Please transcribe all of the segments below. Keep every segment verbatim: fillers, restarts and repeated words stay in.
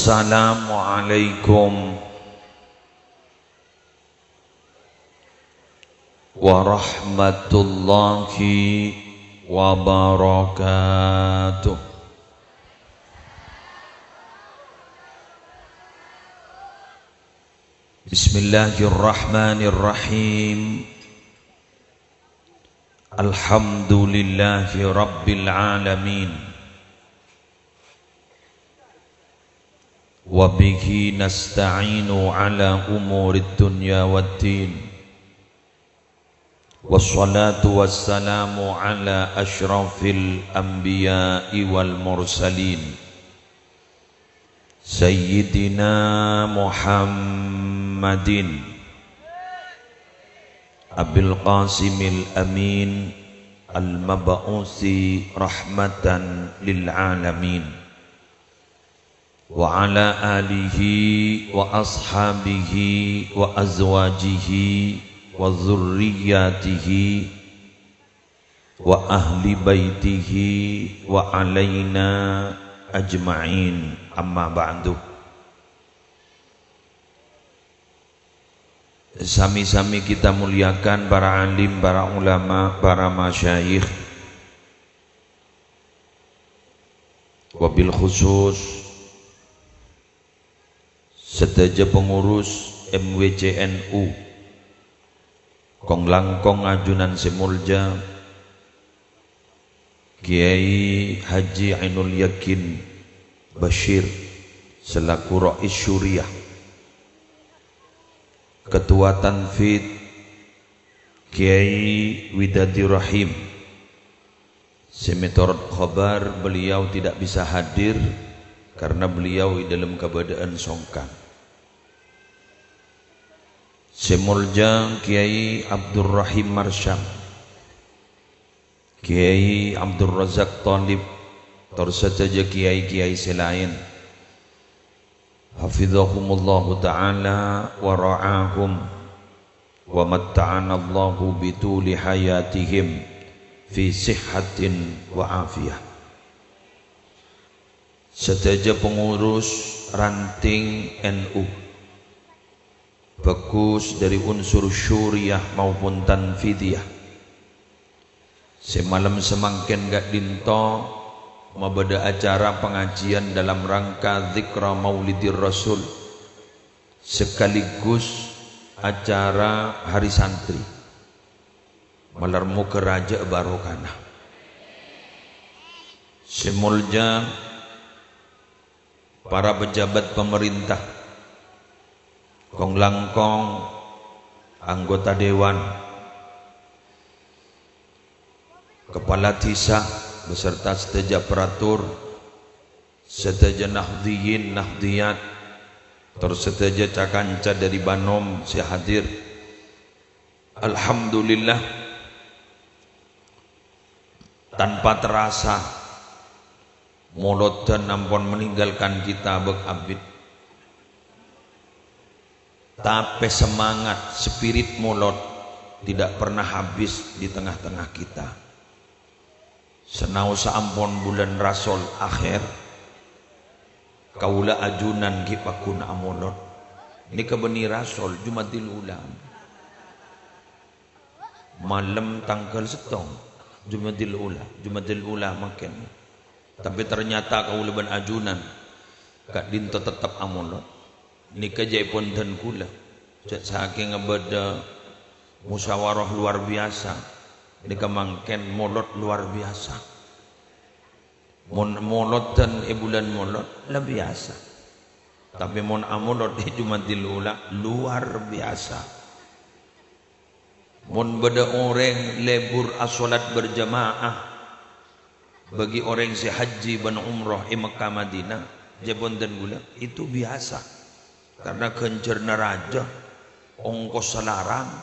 Assalamualaikum warahmatullahi wabarakatuh. Bismillahirrahmanirrahim. Alhamdulillahi rabbil alamin. Wa bihi nasta'inu ala umurid dunya waddin. Wassalatu wassalamu ala asyrafil anbiya'i wal mursalin. Sayyidina Muhammadin Abil Qasimil Amin al-mab'usi rahmatan lil alamin. Wa ala alihi wa ashabihi wa azwajihi wa dzurriyyatihi wa ahli baitihi wa alaina ajma'in. Amma ba'du. Sami-sami kita muliakan para alim, para ulama, para masyayikh. Wabil khusus sadhâjâ pengurus M W C N U, kong-langkong ajunan sè molja, Kiai Haji Ainul Yakin Bashir selaku Rais Syuriah, Ketua Tanfidz Kiai Widadi Rahim, sè metorot khobar beliau tidak bisa hadir karena beliau è dâlem kabâdâ'ân songkan. Sè molja Kiai Abdurrahim Marsyam, Kiai Abdul Razak Thalib, tor sadhâjâ kiai-kiai sè laèn. Hafizahumullahu ta'ala wa ra'ahum wa matta'anallahu bituli hayatihim fi sihhatin wa afiyah. Sadhâjâ pengurus ranting N U, bagus dari unsur syuriyah maupun tanfidiyah, sè malem samangkèn ka'dinto mabâdâ acara pengajian dalam rangka Dzikra Maulidir Rasul, sekaligus acara Hari Santri. Malar moghâ rajâ barokana. Sè molja para pejabat pemerintah, kong-langkong anggota dewan, kepala desa beserta sadhâjâ aparatur, sadhâjâ nahdhiyin, nahdhiyat, tor sadhâjâ ca-kanca dari Banom sè hadir. Alhamdulillah, tanpa terasa, molodhân ampon meninggalkan kita bâk abit. Tapè semangat, spirit molod tidak pernah habis di tengah-tengah kita. Sanaossa ampon bulân Rasol akhèr, kaulâ ajunan ghi' pagghun amolod. Nèka bânnè Rasol, Jumadil Ula. Malem tangghâl sèttong Jumadil Ula, Jumadil Ula mangkèn. Tapè ternyata kaulâ bân ajunan ka'dinto tettep amolod. Nèka jhâ' èpon dân kaulâ. Jhâ' sakènga bâdâ musyawarah luar biasa, nèka mangkèn molod luar biasa. Mon molodhân è bulân molod, la biasa. Tapè mon amolod è Jumadil Ula, luar biasa. Mon bâdâ orèng lebur asholat berjamaah, bagi orèng sè hajji bân umroh è Mekkah Madinah, jhâ' bhunten ghulâ, itu biasa. Karena ghânjhârânna rajâ, ongkossa larang,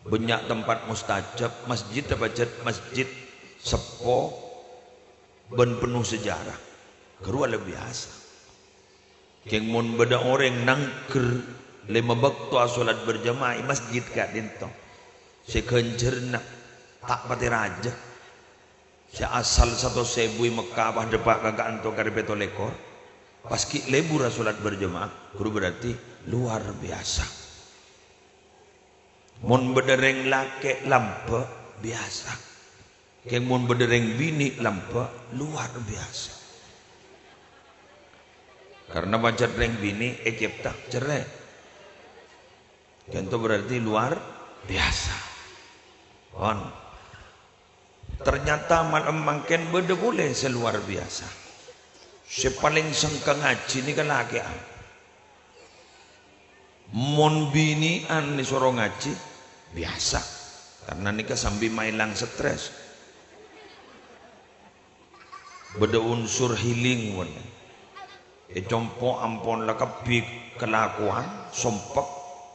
bânnya' tempat mustajab, masjid apa jhât, masjid seppo bân penuh sejarah. Ghâruwa la biasa. Kèng mon bâdâ orèng nangghâr lèma bâkto asholat berjamaah è masjid ka'dinto, sè ghânjhârânna ta' patè rajâ. Sè asal satos èbu è Mekkah pas dâpa' ka ka'anto karè pètto lèkor, Pas ghi' lebura salat berjamaah, ghuru berarti luar biasa. Mon bâdâ rèng lakè' lambâ', biasa. Kèng mon bâdâ rèng binè' lambâ', luar biasa. Karena pajhât rèng binè' ècèpta cerrè'. Kènto berarti luar biasa. Pon. Ternyata malem mangkèn bâdâ polè sè luar biasa. Sè palèng sengka ngajhi nèka lakè'an. Mon binè'an èsoro ngajhi, biasa. Karena nèka sambi maèlang stres. Bâdâ unsur healing, mon. È compo' ampon la kabbhi kalakowan, sompek,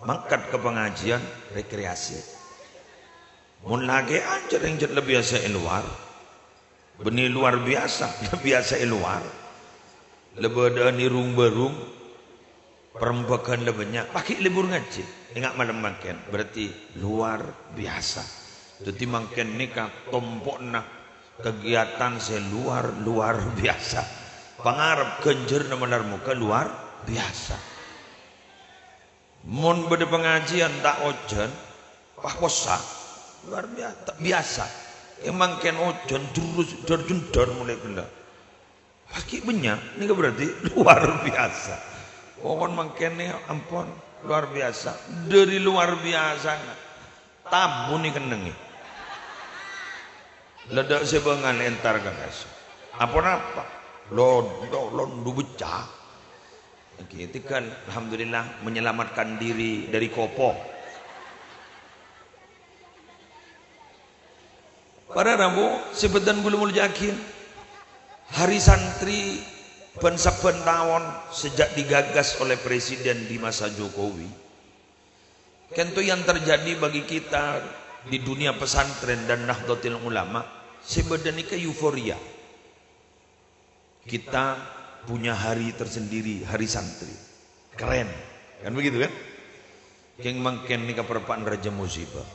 mangkat ka pangajiân, rekreasi. Mon lakè'an jhâ' rèng jhât la biyasa è lowar. Bânnè luar biasa, la biyasa è lowar. La bâdâ'ân è rung-bârung, parembhâghân la bânnya', paghi' lebur ngajhi. Enga' malem mangkèn, berarti luar biasa. Dhâddhi mangkèn nèka tompo'na kegiatan sè luar, luar biasa. Pangarep ghânjhârânna malar moghâ luar biasa. Mon bâdâ pangajiân ta' ojhân, wah, possa. Luar biasa, ta' biyasa. È mangkèn ojhân terus dâr-jundâr molaè ghellâ'. Pas ghi' bânnya', nèka berarti luar biasa. Pokon mangkèn nè ampon luar biasa. Dâri luar biasa, tabu nè kennengngè. Ledda' sè bângal entar ka kassa'. Apa-napa? Londo, londo becca. Oke, tinggal, alhamdulillah, menyelamatkan diri dari kopo. Para rabu, sè bhâdhân kaulâ molja'aghi, Hari Santri bân-sabbhân taon sejak digagas oleh Presiden di masa Jokowi, kento yang terjadi bagi kita di dunia pesantren dan Nahdlatul Ulama, sè bâdâ nèka euforia. Kita punya hari tersendiri, Hari Santri. Keren. Kan begitu, kan? Kèng mangkèn nèka parappa'na rajâ musibah.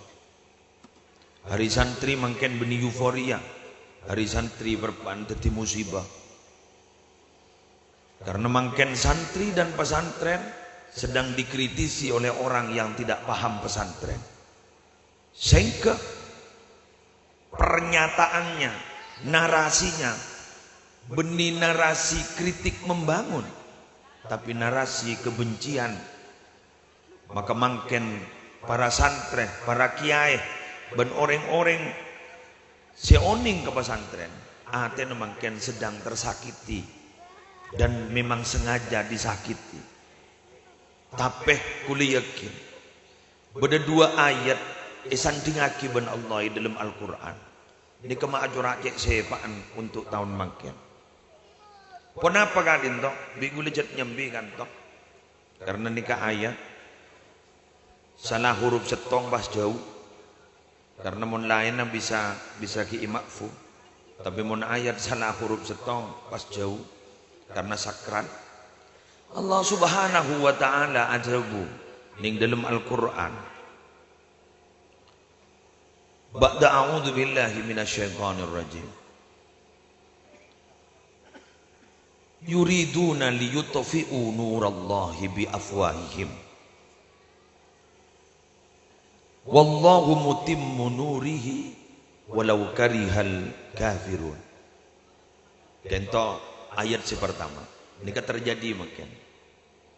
Hari Santri mangkèn bânnè euforia. Hari Santri parappa'na dhâddhi musibah. Karena mangkèn santri dan pesantren sedang dikritisi oleh orang yang tidak paham pesantren. Sehingga pernyataannya, narasinya, bânnè narasi kritik membangun, tapè narasi kebencian. Maka mangkèn para santrè, para kiyaè, bân orèng-orèng sè onèng ka pesantren, atèna mangkèn sedang tersakiti dan memang sengaja disakiti. Tapè kaulâ yakin, bâdâ dua ayat èsandhingngaghi bân Allah è dâlem Al-Qur'an. Nèka ma' acora' cè' sèpa'an untuk taon mangkèn. Ponapa ka'dinto? Bi' kaulâ jhât nyambi kanto. Karena nèka ayat sala huruf sèttong pas jhâu. Karena mon laènna bisa, bisa ghi' ma'fhum. Tapè mon ayat sala huruf sèttong pas jhâu. Karena sakral. Allah Subhanahu wa Ta'ala adhâbu nèng dâlem Al-Qur'an. Ba'da a'udzubillahi minasyaitonirrajim. Yuriduna liyutfi'u nurallahi bi afwahihim. Wallahu mutimmu nurihi walau karihal kafirun. Kento ayat sè partama. Nèka terjadi mangkèn.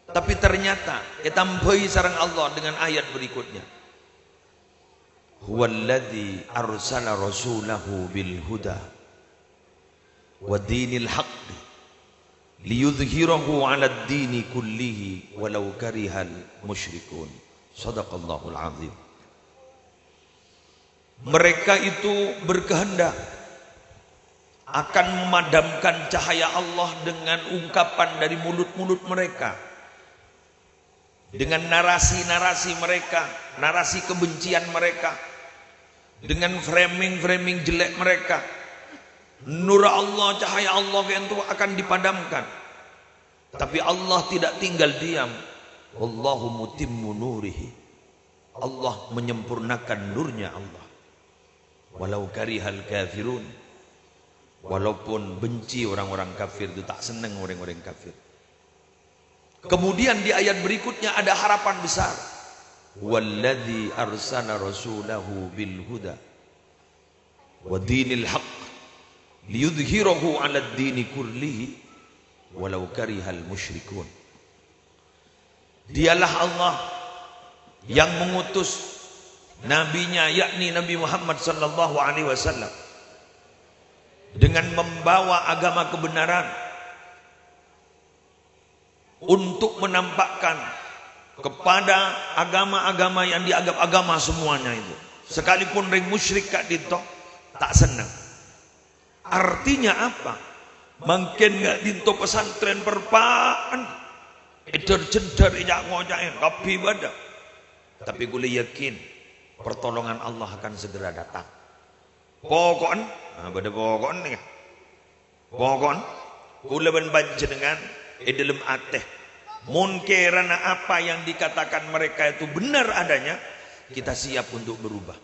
Tapi ternyata ètambâi sareng Allah dengan ayat berikutnya. Huwallazi arsala rasulahu bil huda wa dinil haqqi liyudhhirahu 'alad dini kullihi walau karihal musyrikun. Shadaqallahul azim. Mereka itu berkehendak akan memadamkan cahaya Allah dengan ungkapan dari mulut-mulut mereka, dengan narasi-narasi mereka, narasi kebencian mereka, dengan framing-framing jelek mereka. Nur Allah, cahaya Allah kento akan dipadamkan. Tapi Allah tidak tinggal diam. Wallahu mutimmu nurihi. Allah menyempurnakan nurnya Allah. Walau karihal kafirun. Walaupun benci orang-orang kafir itu, tak senang orang-orang kafir. Kemudian di ayat berikutnya ada harapan besar. "Huwallazi arsala rasulahu bil huda wa dinil haq liyudhhirahu 'alad dini kullihi walau karihal musyrikun." Dialah Allah yang mengutus nabinya, yakni Nabi Muhammad sallallahu alaihi wasallam, dengan membawa agama kebenaran untuk menampakkan kepada agama-agama yang dianggap agama semuanya itu. Sekalipun rèng musyrik ka'dinto ta' senneng. Artinya apa? Mangkèn ka'dinto pesantren perpa'an, èdhâr-jhendhâr, èca'-ngoca'è, kabbhi bâdâ. Tapè kaulâ yakin pertolongan Allah akan segera datang. Poko'en, nah, bâdâ poko'en nèka. Poko'en, kaulâ bân panjhennengan è dâlem atè, mon kèrana apa yang dikatakan mereka itu benar adanya, kita siap untuk berubah.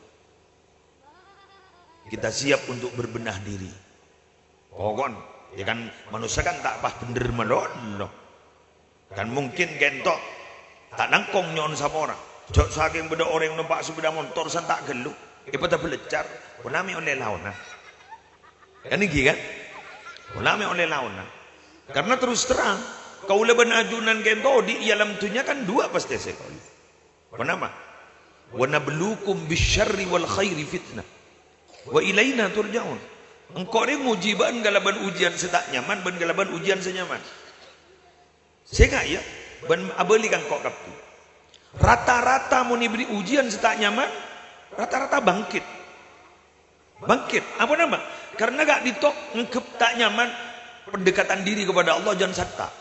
Kita siap untuk berbenah diri. Poko'en, ya kan, manossa kan ta' pas bhendher malolo. Kan mungkin ka'dinto ta' langkong nyo'on sapora. Jhâ' sakèng bâdâ orèng nompa' sepeda motor san ta' ghâllu, èpadâ bâleccar, polana mè' ollè laonan. Kan ènggi kan? Polana mè' ollè laonan. Karena terus terang, kaulâ bân ajunan ka'dinto odi' è alam dhunnya kan duwâ' pastè sè kaulâ. Ponapa? "Wa nabluukum bisyarri wal khairi fitnah. Wa ilaina turja'un." Engko' rè ngojhi bâ'na kalabân ujiyân sè ta' nyaman bân kalabân ujiyân sè nyaman. Sènga', yâ, bân abâli ka engko' kabbhi. Rata-rata mon èberri' ujiyân sè ta' nyaman, rata-rata bangkit. Bangkit. Aponapa? Karena ka'dinto nganggep ta' nyaman pendekatan diri kepada Allah jân satta.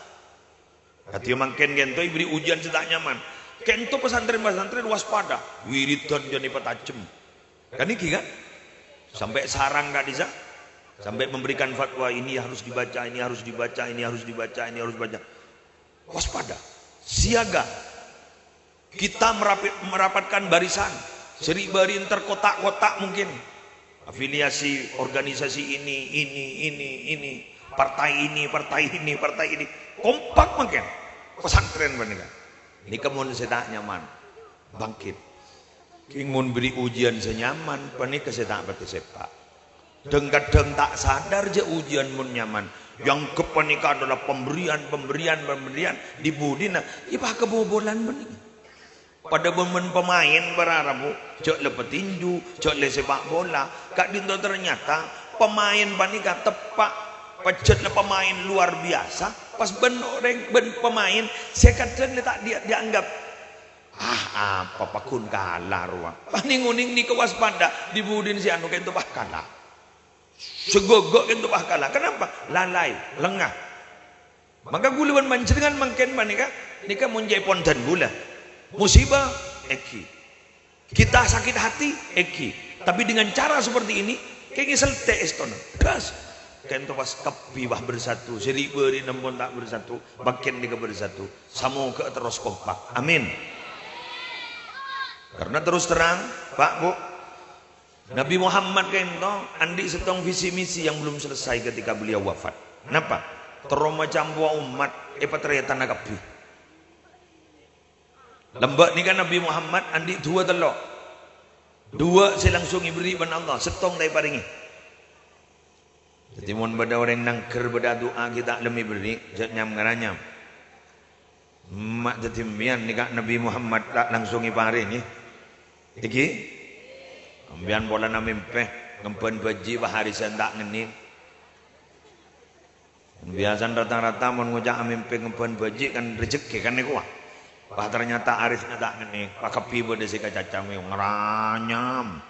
Kadhi mangkèn ka'dinto èberri' ujiyân sè ta' nyaman. Ka'dinto pesantren-pesantren waspada. Wiridan jân èpatajhem. Kan ènggi kan? Sampai sarang ka'dissa'. Sampai memberikan fatwa, "Ini harus dibaca, ini harus dibaca, ini harus dibaca, ini harus dibaca." Waspada. Siaga. Kita merapi-, merapatkan barisan. Sè ri'-bâri' èntar kotak-kotak mungkin. Afiliasi organisasi ini, ini, ini, ini. Partai ini, partai ini, partai ini. Kompak mangkèn. Pesantren panèka. Nèka mon sè ta' nyaman. Bangkit. Kèng mon berri' ujiyân sè nyaman, panèka sè ta' patè sèpa'. Dhâng-kadhâng ta' sadar jhâ' ujiyân mon nyaman. Èangghep panèka adalah pemberian, pemberian, pemberian. Dhi-budhina, iyâ pas kabobolan panèka. Padâ bân, bân pemain para rabu, jhâ' la petinju, jhâ' la sepak bola. Ka'dinto ternyata pemain panèka teppa' pajhât la pemain luar biasa, pas bân orèng, bân pemain sè kadhâng la ta' di-, dianggap. Ah, apa pagghun kala rowa. Pas nèng-onèng nèka waspada, dhi-budhina sè anu ka'dinto pas kala. Sè ghâ'-ghâ' ka'dinto pas kala. Kenapa? Lalai, lengah. Maka kaulâ bân panjhennengan mangkèn panèka, nèka mon ca'èpon dân kaulâ. Musibah, ènggi. Kita sakit hati, ènggi. Tapi dengan cara seperti ini, kèngèng sèltè' èstona. Gas. Ka'dinto pas kabbhi pas bersatu. Sè ri'-bâri' nèmpon ta' bersatu. Mangkèn nèka bersatu. Samoga terros kompak. Amin. Karena terus terang, Pak, Bu, Nabi Muhammad ka'dinto andi' sèttong visi misi yang belum selesai ketika beliau wafat. Napa? Terro macampowa ommat èpatarètana kabbhi. Lambâ' nèka Nabi Muhammad andi' duwâ tello'. Duwâ' sè langsung èberri' bân Allah, sèttong ta' èparèngè. Dhâddhi, mon bâdâ orèng nangghâr bâdâ adu'a ghi' ta' lem èberri', jhâ' nyam-ngaranyam. Ma' dhâddhi sampèyan nèka Nabi Muhammad ta' langsung èparèngè. Ènggi? Sampèyan polana mèmpè, ngembhân bhâji' pas arèsan ta' ngennèng. Biyasana rata-rata mon ngoca'a mèmpè ngembhân bhâji' kan rejekkè kan nèko, wah. Wah, ternyata arèsna ta' ngennèng, pas kabbhi bâdâ sè kacaca mèyo ngaranyam.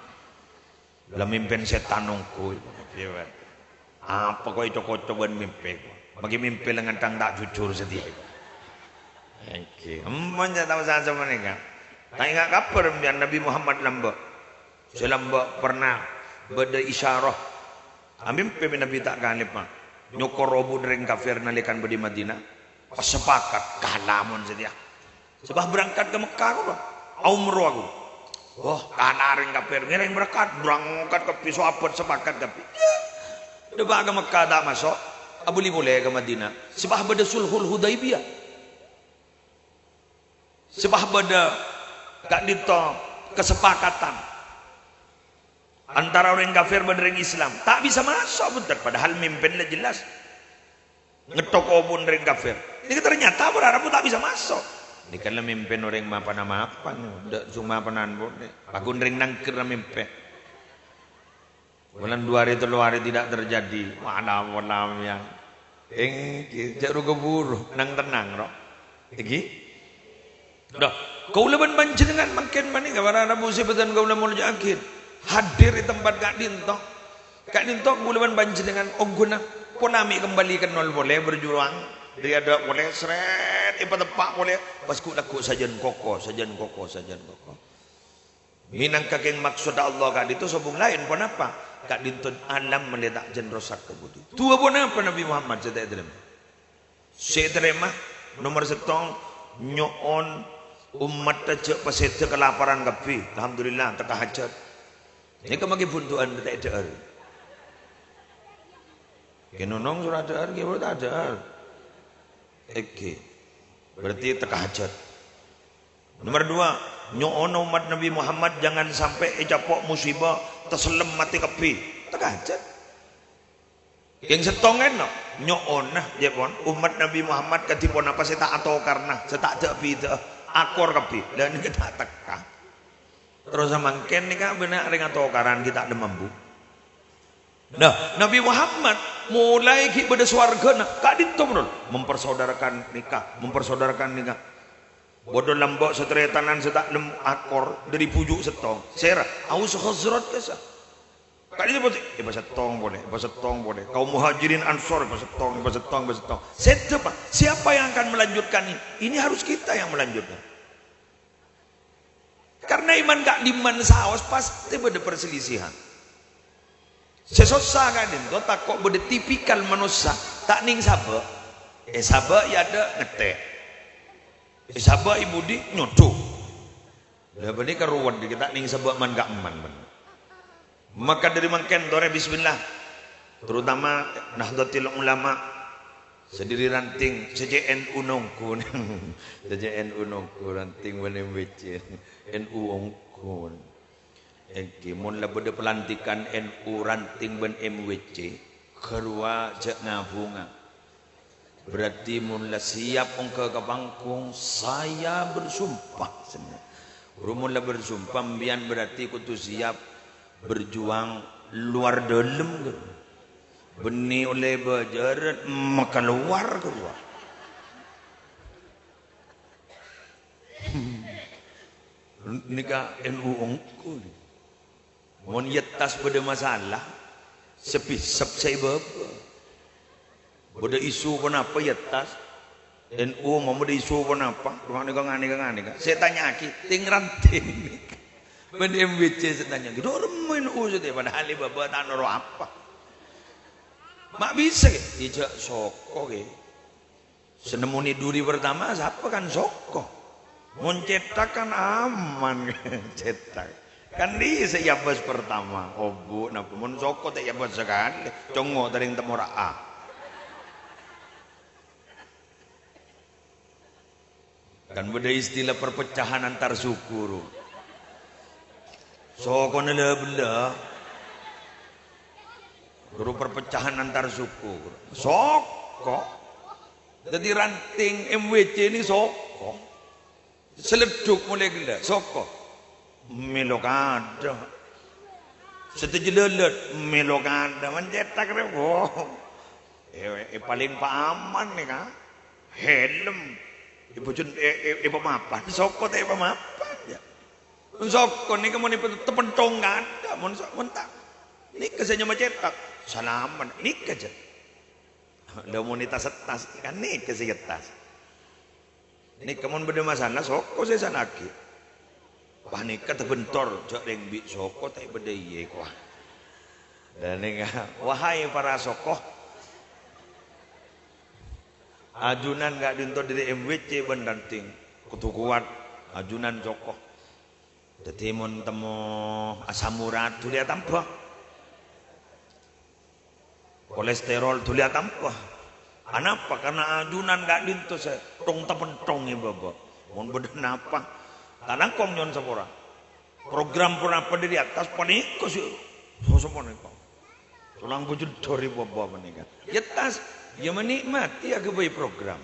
La mèmpèna sètan ongghu. Iyâ, Pak. Apa kok èco-koco bân mèmpè? Mangkè mèmpè la ngèntang ta' jujur sadhâjâ. Ènggi, ampon jhâ' tao sasa panèka. Ta' enga' kabhâr sampèyan Nabi Muhammad lambâ'. Sè lambâ' pernah bâdâ isyarah. Amèmpè bi' Nabi ta' kalèppa. Nyokor robu rèng kafir nalèkana bâdâ è Madinah. Pas sapakat, kala mon satèya. Sabâb berangkat ka Mekkah aku, Pak. Umroh aku. Wah, kala rèng kafir. Ngèrèng berangkat, berangkat kabbhi sahabat sapakat kabbhi. Dâpa' ka Mekkah ta' maso'. Abâli polè ka Madinah. Sabâb bâdâ Sulhul Hudaibiyah. Sè pas bâdâ ka'dinto kasepakatan antara orèng kafir bân orèng Islam. Ta' bisa maso', bhunten, padahal mimpèna la jelas. Ngettok obuna orèng kafir. Nèka ternyata para rabu ta' bisa maso'. Nèka la mimpèna orèng ma'-pana'-mapan, dâ' sung ma'-pana'an polè. Paghun orèng nangghâr mimpè. Bulan dua hari, tello hari tidak terjadi. Wala-wala ya. Èngghi, jhâ' ru-kaburu, nang-tennang, ro. Èngghi. Dah, kaulâ bân panjhennengngan mangkèn panèka, para rabu sè bhâdhân kaulâ molja'aghi, hadir è tempat ka'dinto. Ka'dinto kaulâ bân panjhennengngan ongghuna pon amè' kembali kennol polè, berjuang. Dâri adâ' polè, srèt, èpateppa' polè, pas ghu'-lagghu' sajân koko, sajân koko, sajân koko. Mènangka kèng maksodda Allah ka'dinto sobung laèn, ponapa? Ka'dinto alam mèlè ta' jân rosak ka budi. Du'a ponapa Nabbhi Muhammad sè ta' ètarèma? Sè ètarèma, nomer sèttong, nyo'on ommatta jhâ' pasèdâ kalaparan kabbhi. Alhamdulillah, tekka hajhât. Nèka maghi bhundu'ân ta' èdhâ'âr. Kèng nonong soro adhâ'âr, kèng ta' adhâ'âr. Èngghi. Berarti tekka hajhât. Nomor dua, nyo'ona ommat Nabbhi Muhammad jangan sampè' ècapo' musiba, tasellem matè kabbhi. Tekka hajhât. Kèng sèttongnga, nyo'ona, jhâ' pon, ommat Nabbhi Muhammad kadhi ponapa sè ta' atokarna, sè ta' dâ'-bidâ'â, akor kabbhi. Lah, nèka ta' tekka. Terros samangkèn nèka bânnya' rèng atokaran ghi' ta' dhâmambu. Nah, Nabbhi Muhammad molaè ghi' bâdâ sowarghâna, ka'dinto, bro, mempersaudarakan nikah, mempersaudarakan nikah. Bâdâ lambâ' sataretanan sè ta' lem akor dâri bhuju' sèttong. Sèra, Aus Khazraj ka'issa. Ka'dinto pon, èpasèttong polè, èpasèttong polè. Kaum Muhajirin Ansor èpasèttong, èpasèttong, èpasèttong. Sèdâ, Pak. Siapa yang akan melanjutkan ini? Ini harus kita yang melanjutkan. Karna è man ka'dimman saos pastè bâdâ perselisihan. Sè sossa ka'dinto tako' bâdâ tipikal manossa ta' nèng sabâ'. È sabâ' è adâ' ngettè'. È sabâ' è budi nyodhu. Lah, bânnè karowan dikit ta' nèng sabâ' man ka'emman, bân. Maka dâri mangkèn torè bismillah. Terutama Nahdlatul Ulama, sadhâjâ ranting, sè cè' N U nongko. Sè cè' N U nongko, ranting bân M W C. N U ongko. Èngghi, mon la bâdâ pelantikan N U ranting bân M W C, ghâruwa jhâ' ngabunga. Berarti mon la siap ongghâ ka panggung, saya bersumpah, sènga. Bro, mon la bersumpah, empèyan berarti kodhu siap berjuang luar dalem, gitu. Bânnè ollè bâjârân, makaluar, gitu. Nèka N U ongko. Mon è attas bâdâ masalah, sè bhisep sè è bâbâ. Bâdâ isu ponapa è attas? N U mon bâdâ isu ponapa? Nganèka, nganèka, nganèka. Sè ètanya'aghi, tèng-ranting. Bân M W C sè ètanya'aghi, "Dâ' remma N U sè tè-," padahal è bâbâ ta' noro' apa. Ma' bisa, ghi? Iyâ, jhâ' soko, ghi. Sè nemmonè duri pertama sapa? Kan soko. Mon cètak kan aman, cètak. Kan dhi' sè èabâs pertama, obu' napa. Mon soko ta' èabâs sakalè, congngo' tarèng temmora'a. Kan bâdâ istilah perpecahan antar suku, ru. Sokona la-bella. Ru perpecahan antar suku. Soko. Dhâddhi ranting M W C nè soko. Seledduk molaè ghellâ', soko. Mèlo kadâ'. Sadhâjâ lèlèt, mèlo kadâ'. Mon cètak rè, wo. È, è palèng paaman nèka. Helm. È bhujân, è, è, è pamapan. Soko ta' è pamapan, yâ. Soko nèka mon è pe-, tepenthong kadâ'. Mon so-, mon ta'. Nèka sè nyama cètak. Salamet. Nèka jâ. Lah, mon è tas-ettas, kan nèka sè è attas. Nèka mon bâdâ masalah, soko sè èsala'aghi. Wah, nèka tabentor, jhâ' rèng bi' soko ta' bâdâ iyâ, wah. Lah, nèka, wahai para soko, ajunan ka'dinto dâri M W C bân ranting. Kodhu kowat, ajunan soko. Dhâddhi, mon temmo asam urat, dhuli atamba. Kolesterol dhuli atamba. Anapa? Karna ajunan ka'dinto sè thong-tapenthong è bâbâ. Mon bâdâ napa, ta' langkong nyo'on sapora. Program ponapa dâri attas panèka sè, so-, sapanèka. Solang bujur dori baba panèka. Yâ attas, yâ manikmati aghâbây program.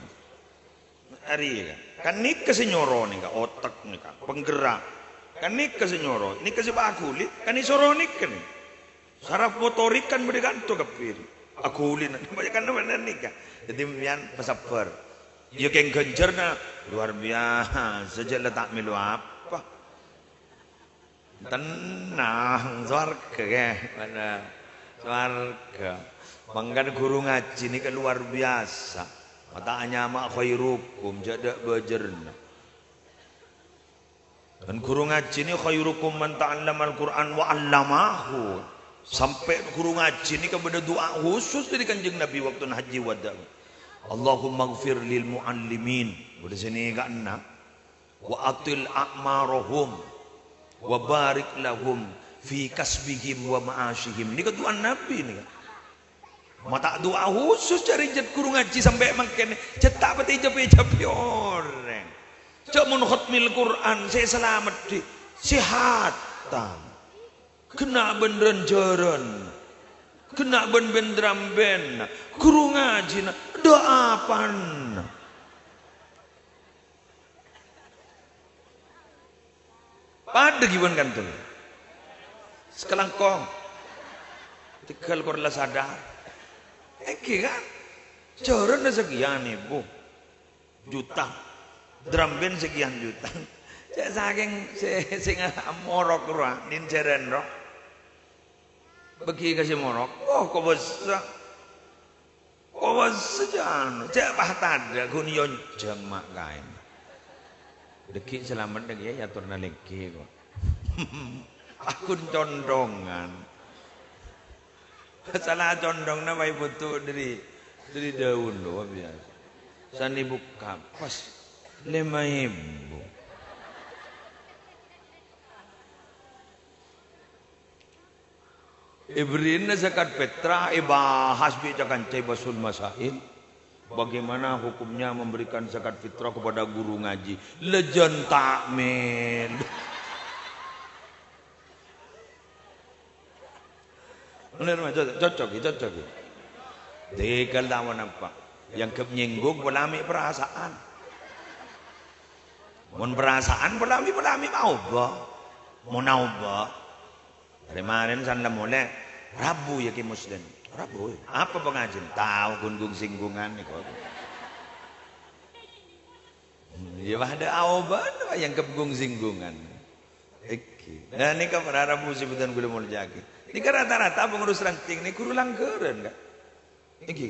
Arèya, kan? Kan nèka sè nyoro nèka, otek nèka, penggerak. Kan nèka sè nyoro, nèka sè paghuli, kan èsoro nèka nè. Saraf motorik kan bâdâ kanto kabbhi. Aghulina, kan bâdâ nèka. Dhâddhi, sampèyan pasabbhâr. Yâ, kèng ghânjhârna luar biasa, jhâ' la ta' mèlo apa. Tenang, sowarghâ, kè. Mana? Sowarghâ. Mangkana ghuru ngajhi nèka luar biasa. Mata anyama khairukum, jhâ' dâ' bâjârna. Kan ghuru ngajhi nè, "Khairukum man ta'allamal Qur'an wa 'allamahu." Sampè' ghuru ngajhi nèka bâdâ du'a khusus dâri Kanjeng Nabi waktu hajji wada'. "Allahummaghfir lil mu'allimin." Bâdâ sè nèka enna'. "Wa atil a'marahum wa barik lahum fi kasbihim wa ma'asyihim." Nèka du'a Nabi nèka. Mata' du'a khusus jârèya jhât ghuru ngajhi sampè' mangkèn, jhât ta' patè èjhâp-èjhâbhi orèng. Jhâ' mon khotmil Qur'an sè salameddhi, sèhatan. Ghenna' bân rân-jhârân. Ghenna' bân bân-trambân. Ghuru ngajhina, dâ' apana. Padâ ghi bân kanto. Sakalangkong. Tèghâl kor la sadar. Èngghi, kan? Jhârânna sakèyan èbu juta. Trambân sakèyan juta. Cè' sakèng sè, sè nga-, morok rowa, nènjhârân rowa. Bâgi ka sè morok. Oh, kobâsa. Kobâsa jân. Cè' pas tadâ' ghun yonjhâng ma' kaèn. Dhâggi' salamet dhâggi' yâ, atorna lèngghi kok. Aghun condhongan. Sala condhonganna paè bhuto dhâri, dhâri dhâllu, luar biasa. Sanè bukka' pas lèma èbu. Èbèrri'na zakat fitrah, èbahas bi' ca-kanca è Basul Masail. Bagaimana hukumnya memberikan zakat fitrah kepada guru ngaji? Lejjhân ta'mèl. Bener, Mas? Cocok, cocok, ya, cocok, ya. Tèghâl ta' ponapa. Èangghep nyènggung, polè mè' perasaan. Mon perasaan, polè mè', polè mè' aobâ. Mon aobâ. Rè-marèna san la molè, Rabu yâ, Kè Muslim. Rabu, apa pangajhiyân? Tao, ghun gung-sènggungan nèko. Yâ, padâ aobâna, Pak, èangghep gung-sènggungan. Èngghi. Nah, nèka para rabu sè bhâdhân kaulâ molja'aghi. Nèka rata-rata pengurus ranting nèka ghuru langghârân, Kak. Èngghi.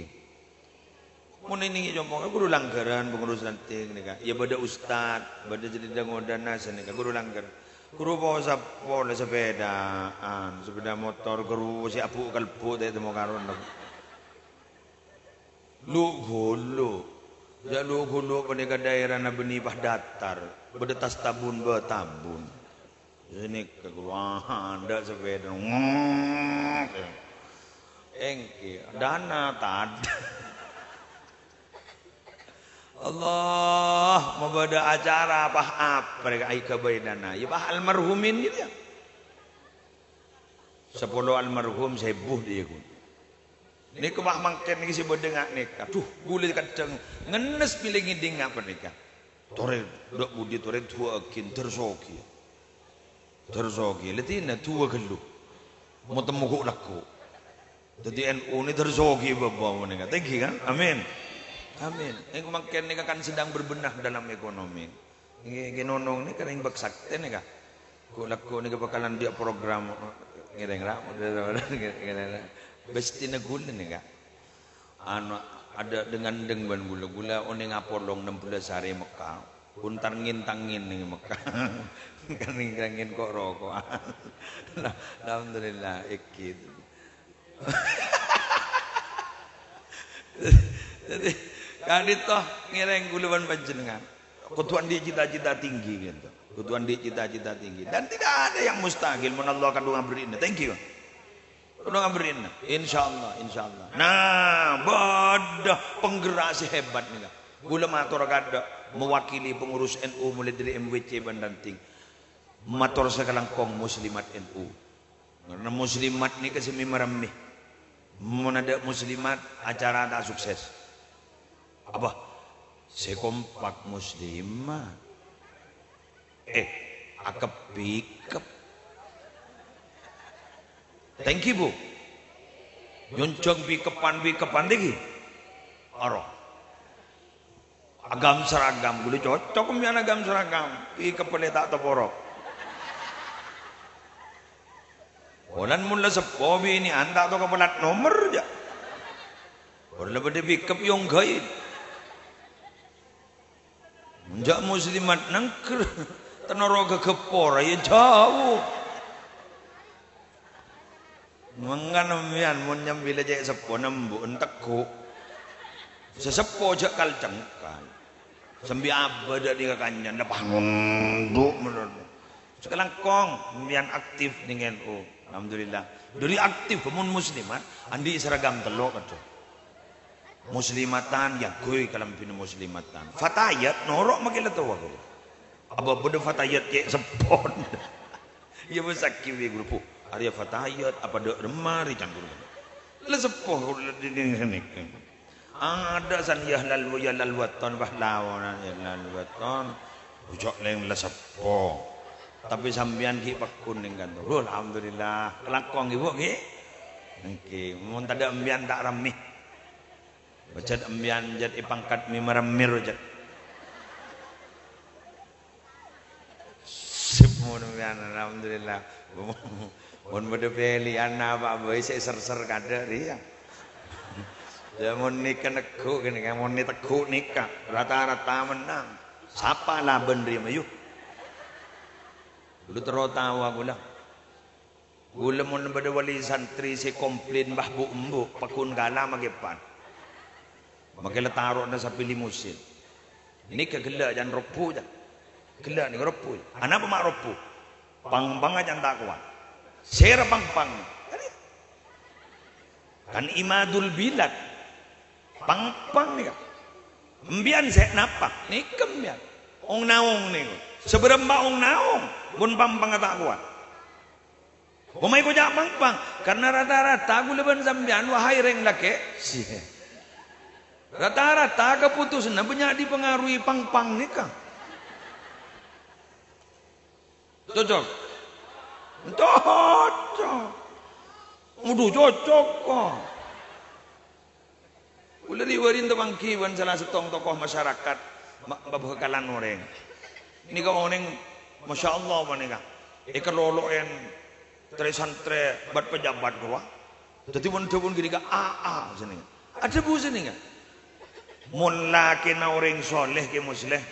Mon nèng è compo'na ghuru langghârân, pengurus ranting nèka. Yâ, bâdâ ustad, bâdâ jârèya ngodâna sè nèka ghuru langghârân. Ghuru posa polè sepèdaan, sepèda motor, ghuru sè abu' kalbu ta' ètemmo karon. Lu' Ghulu'. Jâ' Lu' Ghulu' panèka daerana bânnè pas datar. Bâdâ Tastabun, Batabun. Sè nèka ghuru, ah, adâ' sepèda. Ngok. Èngghi, dana tadâ'. Allah, mabâdâ acara apa-apa rèka aèghâbây dana. Yâ, pas almarhumin gitu ya. Sapolo almarhum, sèbu dhiyâ ghun. Nèka pas mangkèn nèka sè bâdâ nga' nèka. Duh, ghulâ kadhâng ngennes bilâ ngèdhing nga' panèka. Torè dâ' budi torè du'aaghin, dâr soghi. Dâr soghi, la dinah du'a ghâllu. Mo temmo ghu' lagghu'. Dhâddhi N U nè dâr soghi bâbâ panèka. Tèngghi, kan? Amin. Amin. Èngghi mangkèn nèka kan sedang berbenah dalam ekonomi. Ngghi, ngghi, nonong nèka rèng bâk saktè nèka. Ghu' lagghu' nèka bhâkalan dhi' program, ngèrèng ra, ngèrèng ra. Bâstina ghulâ nèka. Anu, adâ' dâ-ngandâng bân ghulâ. Ghulâ onèng apolong ennem bellâs arè Mekka. Ghun tangèn-tangèn nèng Mekka. Kan nèng tangèn ko'-roko'an. Alhamdulillah, èngghi. Dhâddhi, ka'dinto ngèrèng ghulâ bân panjhennengngan. Kodhu andi' cita-cita tinggi, gitu. Kodhu andi' cita-cita tinggi. Dan tidak ada yang mustahil, mon Allah kadhung aberri'na. Thank you. Kadhung aberri'na. Insyaallah, insyaallah. Nah, bâdâ penggerak sè hebat nèka. Ghulâ mator kadâ'. mewakili pengurus N U mulai dari M W C bân ranting. Mator sakalangkong muslimat N U. Karena muslimat nèka sè mè-maremmè. Mon adâ' muslimat, acara ta' sukses. Apa? Sè kompak muslimat. Eh, akep-pikep. Thank you, Bu. Nyonjhâng pikepan-pikepan thank you. Aro. Agam seragam, ghulâ cocok empèyan agam seragam. Pikep polè ta' toporo. Polana mon la seppo binè'an ta' tao ka plat nomer, jâ'. Polana bâdâ pikep yong ghâi. Mon jâ' muslimat nangghâr, tenoro ghâghâpor, ya jhâu. Mangkana empèyan mon nyambi la cè' seppo nembu' entegghu'. Sè seppo jâ' kal-cengkal. Sambi abâ' dâ' nèka kancan, la pangondu' mèlon. Sakalangkong empèyan aktif nèng N U. Alhamdulillah. Dâri aktif mon muslimat, andi' seragam tello' kadhung. Muslimatan, ya ghâi kalambhina muslimatan. Fatayat, noro' makè la towa ghâi. Apa bâdâ fatayat cè' seppon? Iyâ, bâ' sakè' bi' ghuru, Bu. Arèya fatayat, apa dâ' remma rè canggur. La seppo kaulâ dhinèng sanèka. Adâ' san ya lal, ya lal weton, bah laonan ya lal weton. Ojo' lèng la seppo. Tapè sampèyan ghi' pagghun nèng kantor. Alhamdulillah. Kalangkong, Ibu, ghi? Èngghi. Mon tadâ' empèyan ta' rammè. Bâjât empèyan jât èpangkat mè-maremmè, jât. Sip, mon empèyan, alhamdulillah. Mon bâdâ pèlèyan apa bhâi sè ser-ser kadâ' rèya. Ya, mon nèka negghu' kènè, mon nè-, tegghu' nèka, rata-rata mennang. Sapa labân rèya, mayu? Ghulâ terro taowa ghulâ. Ghulâ mon bâdâ wali santri sè komplain, "Mbah, Bu', Embu', pagghun kala makè pan." Makè la taro'na sapè limusin. Nèka ghellâ' can robbu, can. Ghellâ' nèka robbu. Anapa ma' robbu? Pang-pangnga can ta' kowat. Sèra pang-pang? Kan imadul bilad. Pang-pang nèka. Empèyan sè napa? Nèka empèyan. Ong-naong nèka. Sabârâmpa ong-naong? Mon pang-pangnga ta' kowat. Koma èkoca' pang-pang, karna rata-rata ghulâ bân sampèyan, wahai rèng lakè', rata-rata kapotosanna bânnya' dipangaruhi pang-pang nèka. Cocok? Cocok. Waduh, cocok kok. Ghulâ ri-, wâri tapangghi bân sala sèttong tokoh masyarakat ma-, mabhâkalan orèng. Nèka orèng, masya Allah, panèka. Èkalolo'è trè-santrè bâd pejabat rowa. Dhâddhi mon dhâbuna ghânèka A A sanèka. Adhâbu sanèka. Mon lakèna orèng soleh, Kè Musleh,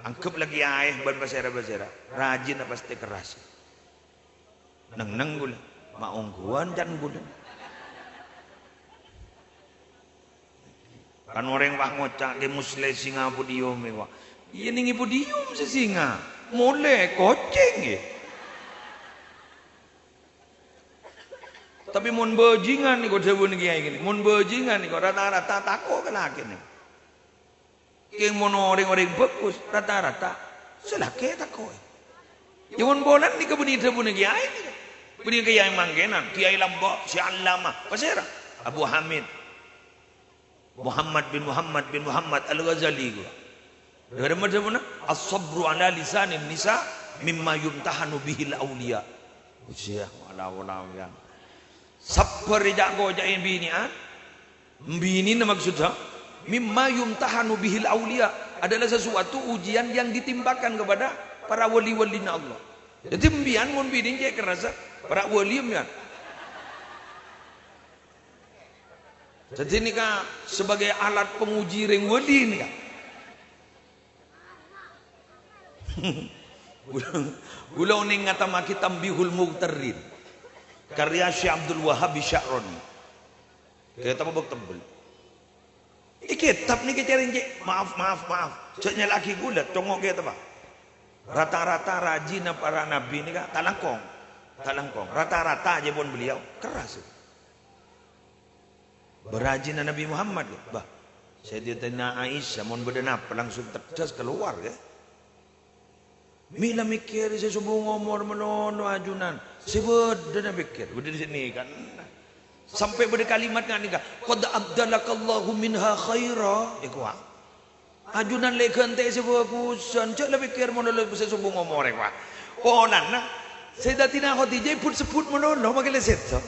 angghep la kèyaè bân pasèra-pasèra. Rajina pastè kerras. Neng-neng ghulâ, ma' ongghuwân can ghulâ. Kan orèng pas ngoca', "Kè Musleh singa podium, wah." Iyâ, nèng podium sè singa. Molè, kocèng, yâ. Tapè mon bhâjingan nèko dhâbuna kèyaè kènè, mon bhâjingan nèko rata-rata tako' ka lakèna. Kèng mon orèng-orèng bhâghus, rata-rata sè lakè' tako'è. Yâ, mon polana nèka bânnè dhâbuna kèyaè nèka. Bânnè kèyaè mangkènan, kèyaè lambâ', sè allamah. Pasèra? Abu Hamid. Muhammad bin Muhammad bin Muhammad Al-Ghazali, ghulâ. Dhâbuna, dhâbuna, "As-sabru ala lisanin nisa mimma yumtahanu bihil auliya." Ujiya, wala, wala, wala. Sabbhâr è ca'-koca'na binè'an, binèna maksudda, "mimma yumtahanu bihil auliya", adalah sesuatu ujian yang ditimpakan kepada para wali-walina Allah. Dhâddhi, empèyan mon binè cè' kerrassa, para wali empèyan. Dhâddhi, nèka sebagai alat penguji rèng wali nèka. Ghulâ, ghulâ onèng ngatammaghi Tanbihul Mughtarrin, karya Syekh Abdul Wahhab Sya'rani. Kètabbhâ bâk tebbel. È kètab nèka carèng cè', maaf, maaf, maaf. Jhâ' nyala'aghi ghulâ, congo' kètabbhâ. Rata-rata rajina para nabi nèka ta' langkong. Ta' langkong. Rata-rata jhâ' pon beliau kerras. Bârâjina Nabi Muhammad, yâ, bâh. Sayyidatina Aisyah, mon bâdâ napa langsung tedhâs kalowar, ya. Mè' la mèkkèrè sè sobung omor malolo ajunan. Sè bâdâna pèkkèr, bâdâ sè nèka. Sampè' bâdâ kalimat nga' nèka, "Qad abdalakallahu minha khaira." Èkowa. Ajunan la èghântè'è sè bhâghusân, jhâ' la pèkkèr malolo sè sobung omor, èkowa. Polana Sayyidatina Khadijah èbut-sebbut malolo, makè la sèdhâ.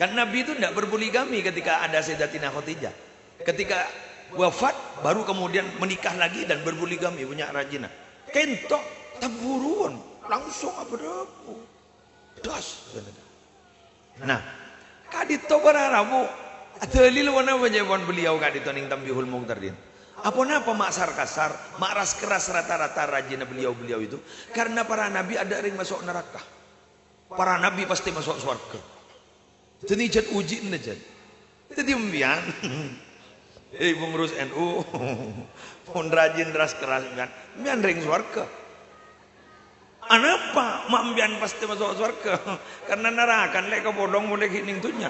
Kan Nabi itu ndak berpoligami ketika ada Sayyidatina Khadijah. Ketika wafat, baru kemudian menikah lagi dan berpoligami, punya rajina. Kènto, taburuwân, langsung apa-apa. Das. Nah, ka'dinto para rabu, dalil ponapa ca'èpon beliau ka'dinto neng Tanbihul Mughtarrin. Aponapa ma' sar-kasar, ma' ras-keras rata-rata rajina beliau-beliau itu? Karena para nabi adâ' rèng maso' naraka. Para nabi pastè maso' sowarghâ. Dhâddhi jhât ujiinna, jhât. Dhâddhi empèyan, eh, pengurus N U, mon rajin ras-keras empèyan, empèyan rèng sowarghâ. Anapa ma' empèyan pastè maso' sowarghâ? Karena naraka la èkapolong molaè ghi' neng dhunnya.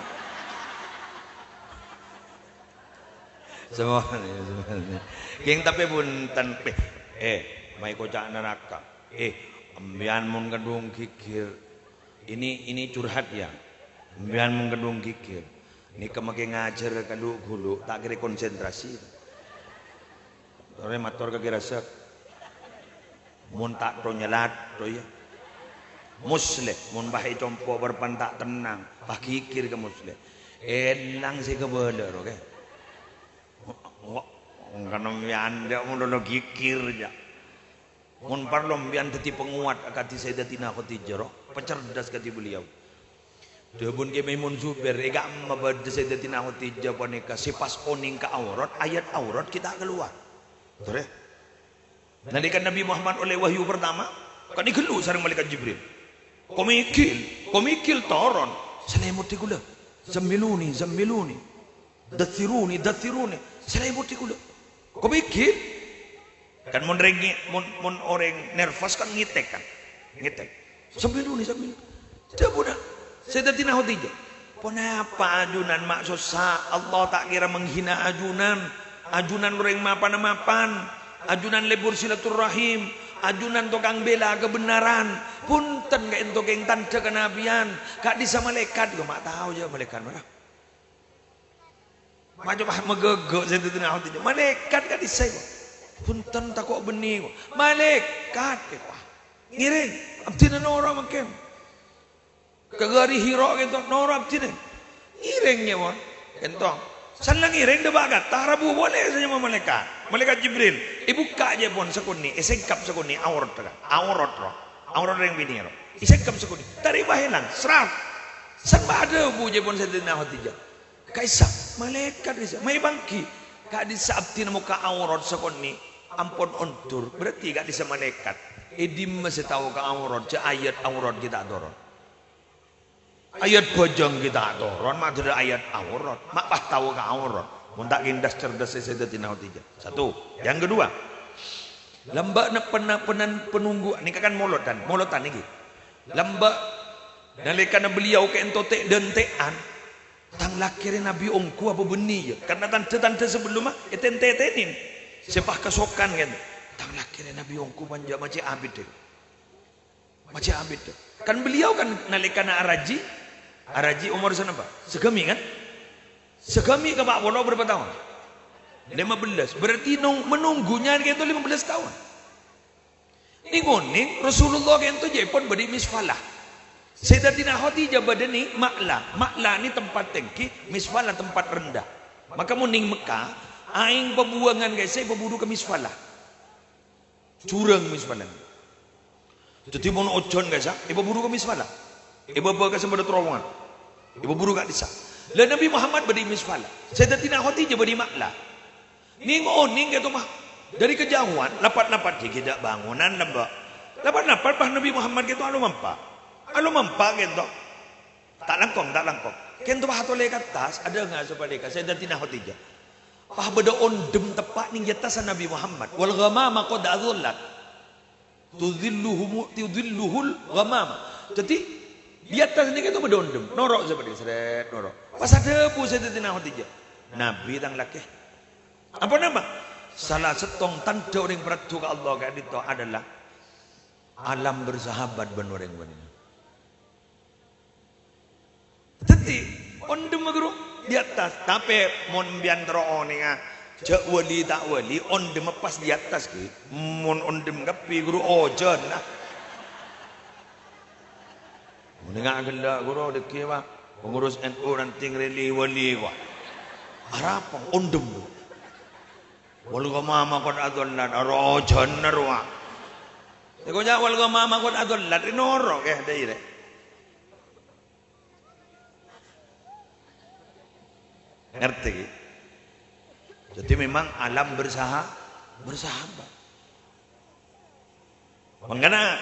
Sabbhân, sabbhân. Kèng, tapè bhunten, eh, eh, mayu koca' naraka. Eh, empèyan mon kadhung ghighir, ini, ini curhat ya. Empèyan mon kadhung ghighir. Nèka makè ngajhâr ka lu-ghulu, ta' kèra konsentrasi. Torè mator ka Ki Rasak. Mon ta' tho nyèlat, tho, ya. Musleh, mon bâ'na compo' bârâmpan ta' tennang, pas ghighir ka Musleh. Èlang sè kabâlâ, ro, kè. Wah, engkana mèyan, jhâ' mon lo ghighir, jhâ'. Mon parlo empèyan dhâddhi pangowat akadhi Sayyidatina Khadijah, ro, pacerdas kadhi beliau. Dhâbuna Kè Maimun Zubair, è ka'emma bâdâ Sayyidatina Khadijah panèka sè pas onèng ka aurat, ayat aurat ghi' ta' kalowar. Torè. Nalèka Nabi Muhammad ollè wahyu pertama, kan èghâllu sareng Malaikat Jibril. "Komikhil, komikhil toron, salèmodhi kaulâ. Zammiluni, zammiluni. Daththiruni, daththiruni. Salèmodhi kaulâ." Komikhil. Kan mon rèng-, mon, mon orèng nervous kan ngètèk kan. Ngètèk. Sambi duli, sambi. Dhâbuna Sayyidatina Khadijah, "Ponapa ajunan ma' sossa? Allah ta' kèra menghina ajunan. Ajunan orèng mapan-mapan. Ajunan lebur silaturrahim. Ajunan tokang bela kebenaran. Bhunten ka'dinto kèng tandhâ kanabiyân." Ka'dissa' malaèkat, "Iyâ, ma' tao, yâ, malaèkat mara." Maca pas magâgâ' Sayyidatina Khadijah. "Malaèkat ka'dissa', kok." "Bhunten, tako' bânnè, kok." "Malaèkat, kok." "Ngèrèng, abdhina noro' mangkèn. Ka Ghari Hira kènto, noro' abdhina." Ngèrèng, yâ, mon. Kènto. Sanna ngèrèng dâpa' kata, rabu polè sè nyama malaèkat. Malaèkat Jibril. Èbukka' jhâ' pon sakonè', èsèngkap sakonè', aurat, kan. Aurat, ro. Aurat rèng binè', ro. Èsèngkap sakonè'. Tarèma èlang, srap. San bâdâ bu jhâ' pon Sayyidatina Khadijah. Ka'issa', malaèkat ka'issa', mayu bângghi. Ka'dissa' abdhina mokka' aurat sakonè', ampon ondur, berarti ka'dissa' malaèkat. È dimma sè tao ka aurat, jhâ' ayat aurat ghi' ta' toron. Ayat bhâjâng ghi' ta' toron, ma' dhâddhi ayat aurat, ma' pas tao ka aurat. Mon ta' kèng das-cerdas sè Sayyidatina Khadijah. Satu. Yang kedua, lambâ' na-, pena-, penan-, penunggu, nèka kan molotan, molotan nèka. Lambâ' nalèkana beliau ka'dinto tè'-dântè'an, "Tang lakè rè nabi ongghu apa bânnè, yâ?" Karna tandhâ-tandhâ sabellumma ètè-, tèntènè. Sè pas kasokan, kan. "Tang lakè rè nabi ongghu, panjhâ macè' abit, deh. Macè' abit, deh." Kan beliau kan nalèkana araji, araji omor sanapa? Sagâmè', kan? Sagâmè' ka pa' polo bârâmpa taon? Lèma bellâs. Berarti nong-, menunggunya ka'dinto lèma bellâs taon. Nèng-onèng Rasulullah ka'dinto jhâ' pon bâdâ è Misfalah. Sayyidatina Khadijah bâdâ nèng Ma'la. Ma'la nèka tempat tèngghi, Misfalah tempat rendah. Maka mon nèng Mekka, aèng pabuwângan ka'issa' èpaburu ka Misfalah. Jhurâng Misfalah. Dhâddhi mon ojhân ka'issa', èpaburu ka Misfalah. Èbâbâ ka sambâdhâ terowongan. Èpaburu ka'dissa'. Lah Nabi Muhammad bâdâ è Misfalah. Sayyidatina Khadijah bâdâ è Ma'la. Nèng-onèng ka'dinto, mah. Dâri kajhâuwân, lapat-lapat, ghi' ghi' dâ' bângonan lambâ'. Lapat-lapat, pas Nabi Muhammad ka'dinto alomampa'. Alomampa' ka'dinto. Ta' langkong, ta' langkong. Ka'dinto pas atolè ka attas, adhânga sapalèka Sayyidatina Khadijah. Pas bâdâ ondhem teppa' nèng è attassa Nabi Muhammad. "Wal ghamama qad adhallat. Tudhilluhumu-, tudhilluhul ghamama." Dhâddhi, è attas nèka ka'dinto bâdâ ondhem. Noro' sapalèka, srèt, noro'. Pas adhâbu Sayyidatina Khadijah, "Nabi tang lakè." Apa napa? Sala sèttong tandhâ orèng paraddhu ka Allah ka'dinto adalah alam bersahabat bân orèng bânnya. Dhâddhi, ondhem, ghuru, di attas. Tapè mon sampèyan terro onènga, jhâ' wali ta' wali, ondhemma pas di attas, ghi. Mon ondhem kabbhi, ghuru, ojhân, ah. Onènga ghellâ', ghuru, dhâggi', Pak. Pengurus N U ranting rèli wali, Pak. Arapa? Ondhem, ghuru. Wal ghamama qad adhallat, aro ojhân, rowa. Èkoca' wal ghamama qad adhallat, rè noro', ghi, dâi, rè. Ngartè, ghi? Jadi memang alam bersaha-, bersahabat. Mangkana,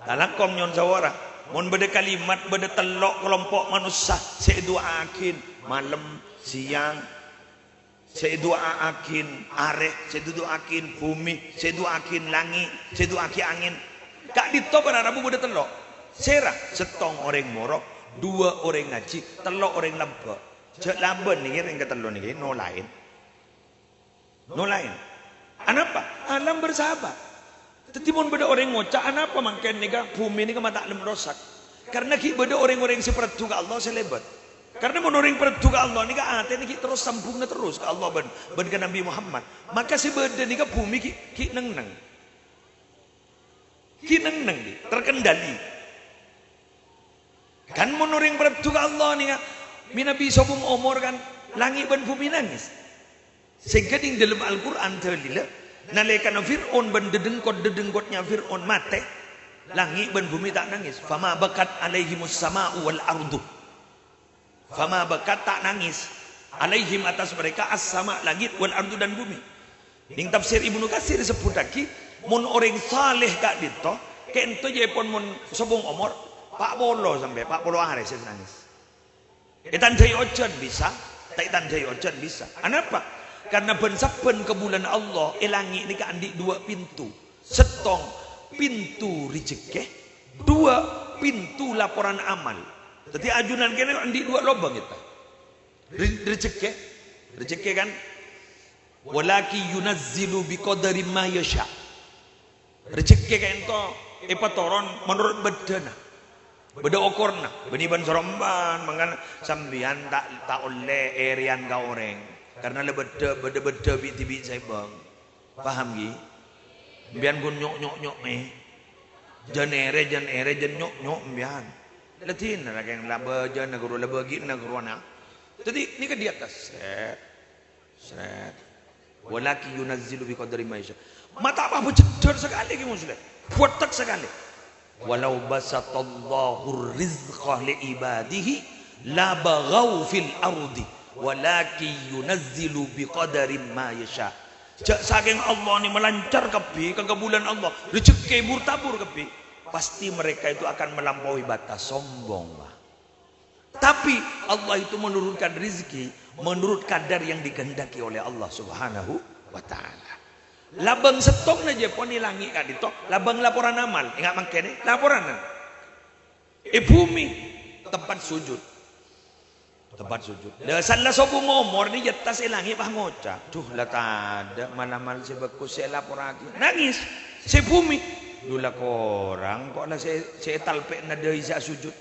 ta' langkong nyo'on saporana. Mon bâdâ kalimat, bâdâ tello' kalompo' manossa sè èdu'a'aghin, malem, sèyang, sè èdu'a'aghin arè, sè èdu'a'aghin bhumè, sè èdu'a'aghin langngè', sè èdu'a'aghi angèn. Ka'dinto para rabu bâdâ tello'. Sèra? Sèttong orèng morok, duwâ' orèng ngajhi, tello' orèng lambâ'. Jhâ' lambâ' nèkè rèng katello' nèkè nolaè. Nolaè. Anapa? Alam bersahabat. Dhâddhi, mon bâdâ orèng ngoca', "Anapa mangkèn nèka bhumè nèka ma' ta' lem rosak?" Karena ghi' bâdâ orèng-orèng sè paraddhu ka Allah sè lèbât. Karena mon orèng paraddhu ka Allah nèka atèna ghi' terros sambungnga terros ka Allah bân, bân ka Nabbhi Muhammad. Maka sè bâdâ nèka bhumè ghi', ghi' neng-enneng. Ghi' neng-enneng, ghi' terkendali. Kan mon orèng paraddhu ka Allah nèka, mènabi sobung omor kan langngè' bân bhumè nangès. Sèngghâ nèng dâlem Al-Qur'an dâlilla, nalèkana Fir'aun bân dhâdhengkot-dhâdhengkotnya Fir'aun matè, langngè' bân bhumè ta' nangès. "Fama bakat alaihimus sama'u wal ardu." "Fama bakat," ta' nangès. "Alaihim," atas mereka, "as-sama," langit, "wal ardu," dan bumi. Nèng tafsir Ibnu Katsir èsebbhuttaghi, mon orèng saleh ka'dinto, ka'dinto jhâ' pon mon sobung omor, pa' polo sampè', pa' polo arè sè nangès. Ètandhâi ojhân bisa, ta' ètandhâi ojhân bisa. Anapa? Karena bân-sabbân kabulâna Allah è langngè' nèka andi' duwâ' pintu. Sèttong, pintu rejhekkè. Duwâ', pintu laporan amal. Dhâddhi, ajunan kènè andi' duwâ' lobâng, èta. Re-, rejhekkè. Rejhekkè kan, "Walakin yunazzilu biqadari ma yasha." Rejhekkè ka'dinto èpatoron menurut bâddhâna. Bâdâ okorna, bânnè bân sarombân, mangkana sampèyan ta', ta' ollè èrèyan ka orèng. Karena la bâddhâ, bâdâ bâddhâ bi'-, dhibi' sè bâng. Paham, ghi? Sampèyan ghun nyo'-nyo', nyo', eh. Jân èrè, jân èrè, jân nyo'-nyo' sampèyan. La dinna la kèng la bâjâna ghuru, la bâgi'na ghuru ana'. Dhâddhi, nèka di attas. Sèt. Sèt. "Walakin yunazzilu biqadari ma yasha." Ma' ta' apa-apa jeddhâr sakalè, Kè Muslim. Bhuwâtek sakalè. "Walau basatallahu rizqa li ibadihi la baghaw fil ardi, walakin yunazzilu biqadari ma yasha." Jhâ' sakèng Allah nè malancar kabbhi ka kabulâna Allah, rejhekkè bur-tabur kabbhi, pasti mereka itu akan melampaui batas, sombong, Pak. Tapi Allah itu menurunkan rezeki menurut kadar yang dikehendaki oleh Allah Subhanahu wa Ta'ala. Labâng sèttongnga jhâ' pon è langngè' ka'dinto, labâng laporan amal. Enga' mangkènè, laporan. È bhumè, tempat sujud. Tempat sujud. Lah, sala sobung omor nè è attas è langngè' pas ngoca', "Duh, la tadâ' mal-amal sè bhâghus sè èlaporraghi." Nangès. Sè bhumè, "Duh, la korang kok la sè, sè ètalpè'na dâi sè asujud."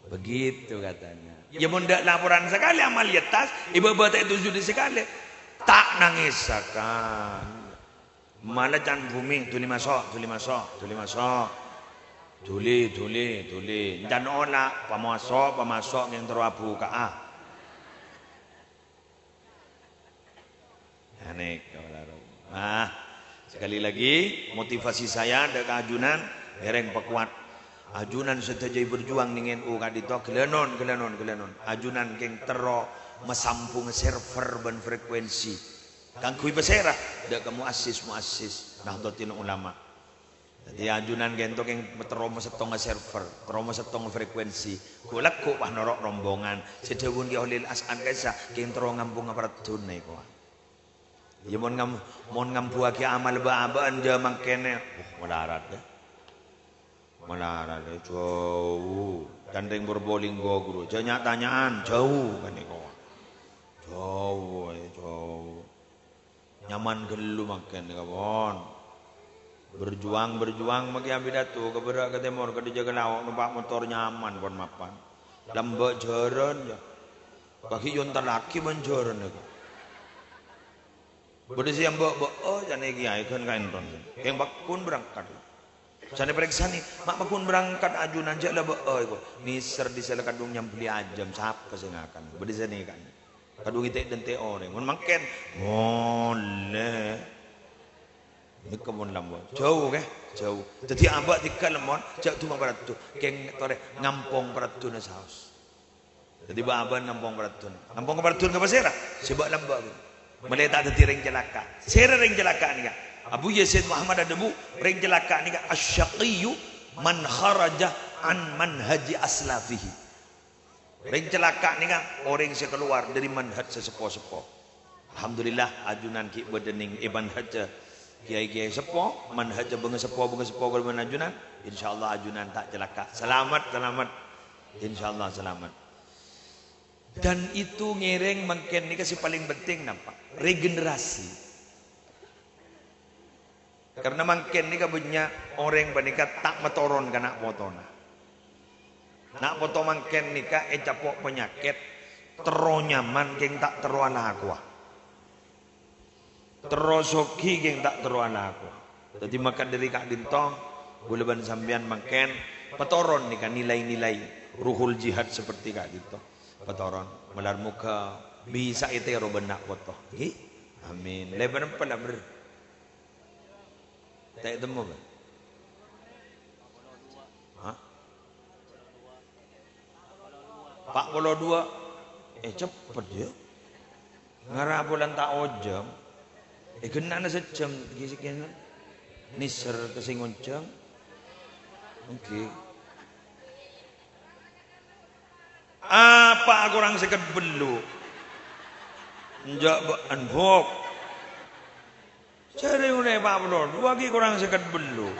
Begitu katanya. Ya, mon dâ' laporan sakalè amal è attas, è bâbâ ta' ètojjhudi sakalè. Ta' nangèssakan. Mala can bhumè, dhuli maso', dhuli maso', dhuli maso'. Dhuli, dhuli, dhuli. Can ola', pamaso', pamaso', ngèng terro abhuka'a. Anèka, para rabu. Nah, sekali lagi, motivasi saya dâ' ka ajunan, ngèrèng pakowa'. Ajunan sadhâjâ berjuang nèng N U ka'dinto, ghâlânon, ghâlânon, ghâlânon. Ajunan kèng terro masambung server bân frekuensi. Kaangghuy pasèra? Dâ' ka muassis-muassis Nahdlatul Ulama. Dhâddhi, ajunan ka'dinto kèng terro masèttongnga server, terro masèttongnga frekuensi. Ghu-lagghu pas noro' rombongan. Sè dhâbuna Kè Kholil As'ad ka'issa', kèng terro ngampungnga paraddhuna kowa. Ya, mon ngam-, mon ngambuwâghi amal bâ'-abâ'ân jhâ' mangkènè. Wah, malarat, ya. Malarat, ya, jhâu. Can rèng Probolinggo, ghuru. Jhâ' nya'-tanya'an, jhâu, kan, kowa. Jhâu, eh, jhâu. Nyaman ghâllu mangkèn, nèka, pon. Berjuang, berjuang, makè apidato, ka bârâ', ka tèmor, ka dhijâ, ka lao', nompa' motor nyaman, pon, mapan. Lambâ' jhârân, yâ. Bâgi èyontallaghi bân jhârân, nèka. Bâdâ sè ambâ'-bâ'â, jâ' nèka, yâ, ghân kaènton. Kèng pagghun berangkat. Sanè parèksanè, ma' pagghun berangkat ajunan jâ' la bâ'â, èko. Nèser dissa' la kadhung nyambelli ajâm, sapa sè ngakan? Bâdâ sanè kan. Kadhung ètè'-dentè' orèng. Mon mangkèn, molè. Nèka mon lambâ'. Jhâu, kè? Jhâu. Dhâddhi abâ' tèghâl, mon. Jâ' dhuma paraddhu. Kèng torè ngampong paraddhuna saos. Dhâddhi bâ'-abâ' ngampong paraddhun. Ngampong paraddhun ka pasèra? Sè bâ' lambâ'. Mèlè ta' dhâddhi rèng calaka'. Sèra rèng calaka' nèka? Abu Yazid Muhammad adhâbu, rèng calaka' nèka, "Asy-syaqiyyu man kharaja an manhaji aslafihi." Rèng calaka' nèka orèng sè kalowar dhâri manhaj sè seppo-seppo. Alhamdulillah, ajunan ghi' bâdâ nèng è manhajjhâ kiai-kiai seppo, manhajjhâ bângaseppo-bângaseppo kalabân ajunan. Insyaallah ajunan ta' calaka'. Salamet, salamet. Insyaallah salamet. Dan itu ngèrèng mangkèn nèka sè palèng penting napa? Regenerasi. Karna mangkèn nèka bânnya' orèng panèka ta' matoron ka na' potona. Na' poto mangkèn nèka ècapo' panyakèt, terro nyaman kèng ta' terro alakowa. Terro soghi kèng ta' terro alakowa. Dhâddhi maka dhâri ka'dinto, kaulâ bân sampèyan mangkèn patoron nèka nilai-nilai ruhul jihad seperti ka'dinto. Patoron. Malar moghâ bisa ètèro bân na' poto. Ngghi? Amin. Lèbâr empa' la, Bro? Ta' ètemmo, Bang? Hah? Pa' polo duwâ'. Eh, ceppet, yâ. Ngara polana ta' ojhâm. Eh, genna'na sajjhâm, ghi-, ghi-, nèser ka sè ngonjhâng. Oke. Apa korang sèket bellu'? Enjâ' bâ'ân, Bok. Jârèya ollè pa' polo duwâ' ghi' korang sèket bellu'.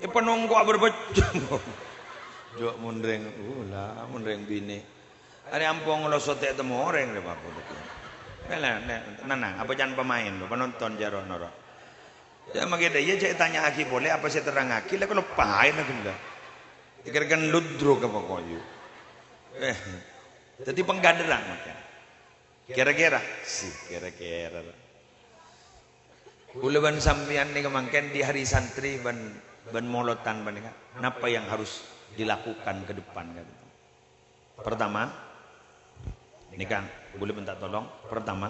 Èpanongko'a bârbâjjhâng. Jâ' mon rèng, ula, mon rèng binè'. Arè ampon ngeloso ta' ètemmo orèng rè, Pa' Polo. Nè, nè, nè, nenang, apa can pemain, lo, penonton jâ' ro'-noro'. Jâ' makè dâ' iyâ jâ' ètanya'aghi polè apa sè èterrangngaghi, la kaloppaè na ghellâ'. Èkèr kan ludruk apa koyu. Eh, dhâddhi pangghâdhârân mangkèn. Kèra-kèra, sih, kèra-kèra. Kaulâ bân sampèyan nèka mangkèn di hari santri bân, bân molotan panèka, napa yang harus dilakukan ke depan, kan? Pertama, nèka, kaulâ minta tolong. Pertama,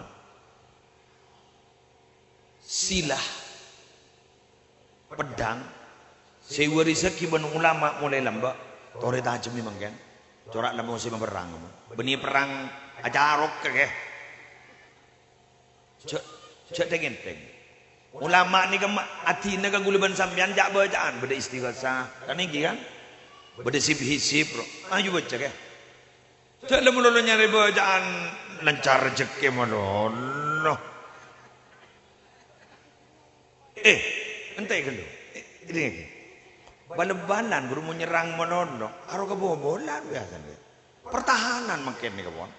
sila. Peddhâng sè èwarissaghi bân ulama molaè lambâ', torè tajemmè mangkèn. Cora' la mosèm perrang, bânnè perrang acarok, kè. Jâ', jâ' tèng-èntèng. Ulama nèka ma-, adina ka kaulâ bân sampèyan ca'-bâca'an, bâdâ istighasah, kan ènggi, kan? Bâdâ sip-hisip, ro. Ayo bâca, kè. Jâ' la malolo nyarè bâca'an lancar rejhekkè malolo. Eh, èntè' ghâllu. Eh, ini. Bal-balan buru mau nyerrang malolo. Aro kabobolan biasanya. Pertahanan mangkèn nèka, pon.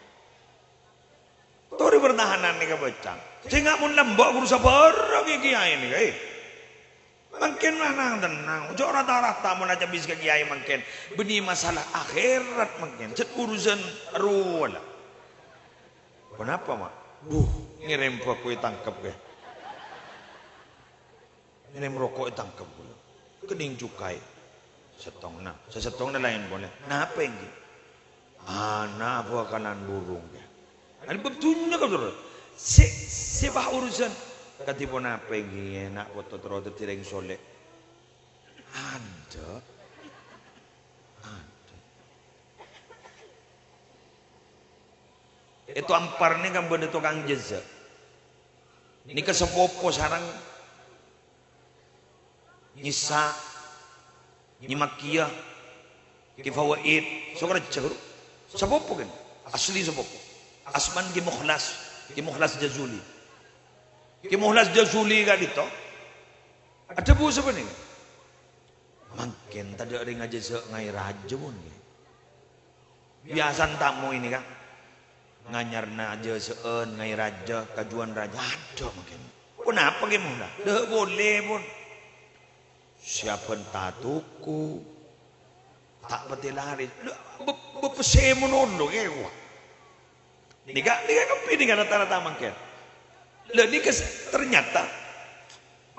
Torè pertahanan nèka bâca'an. Sènga' mon lambâ' buru sabârâ kè kiyaè nèka, eh. Mangkèn tenang-tenang, ojo rata-rata mon acabis ka kiyaè mangkèn. Bânnè masalah akhèrat mangkèn, jhât urusan rowa la. Ponapa, Ma'? Duh, ngèrèm bhâko ètangkep, kè. Ngèrèm roko' ètangkep kaulâ. Kennèng cukai. Sèttongna. Sasèttongna laèn polè. Napa ènggi? Ana' bhâkalan burung, kè. Ana' bab dunnya, Kaulâ. Sè, sè pas urusan. Kadhi ponapa ènggi, na' poto terro dhâddhi rèng solè? Adâ'. Adâ'. È Toampar nèka bâdâ tokang jâzâ. Nèka sapopo sareng Nyè Sa', Nyè Makkiyah, Kè Fawaid, Sokarejjhâ, guru. Sapopo kan? Asli sapopo. Asman Kè Mukhlas, Kè Mukhlas Jazuli. Kè Mukhlas Jazuli ka'dinto. Adhâbu sapanèka. Mangkèn tadâ' rèng ajâzâ ngaè rajâ, mon, kè. Biyasana tamoy nèka. Nganyarna ajâsâ'ân, ngaè rajâ, kajuwân rajâ, adâ' mangkèn. Ponapa kèmon la? Dâ' polè, pon. Siapan tatoku. Ta' patè larè. Lha, be-, be-, pèssè mon olo kèwa. Nèka, nèka kabbhi nèka rata-rata mangkèn. Lha, nèka s-, ternyata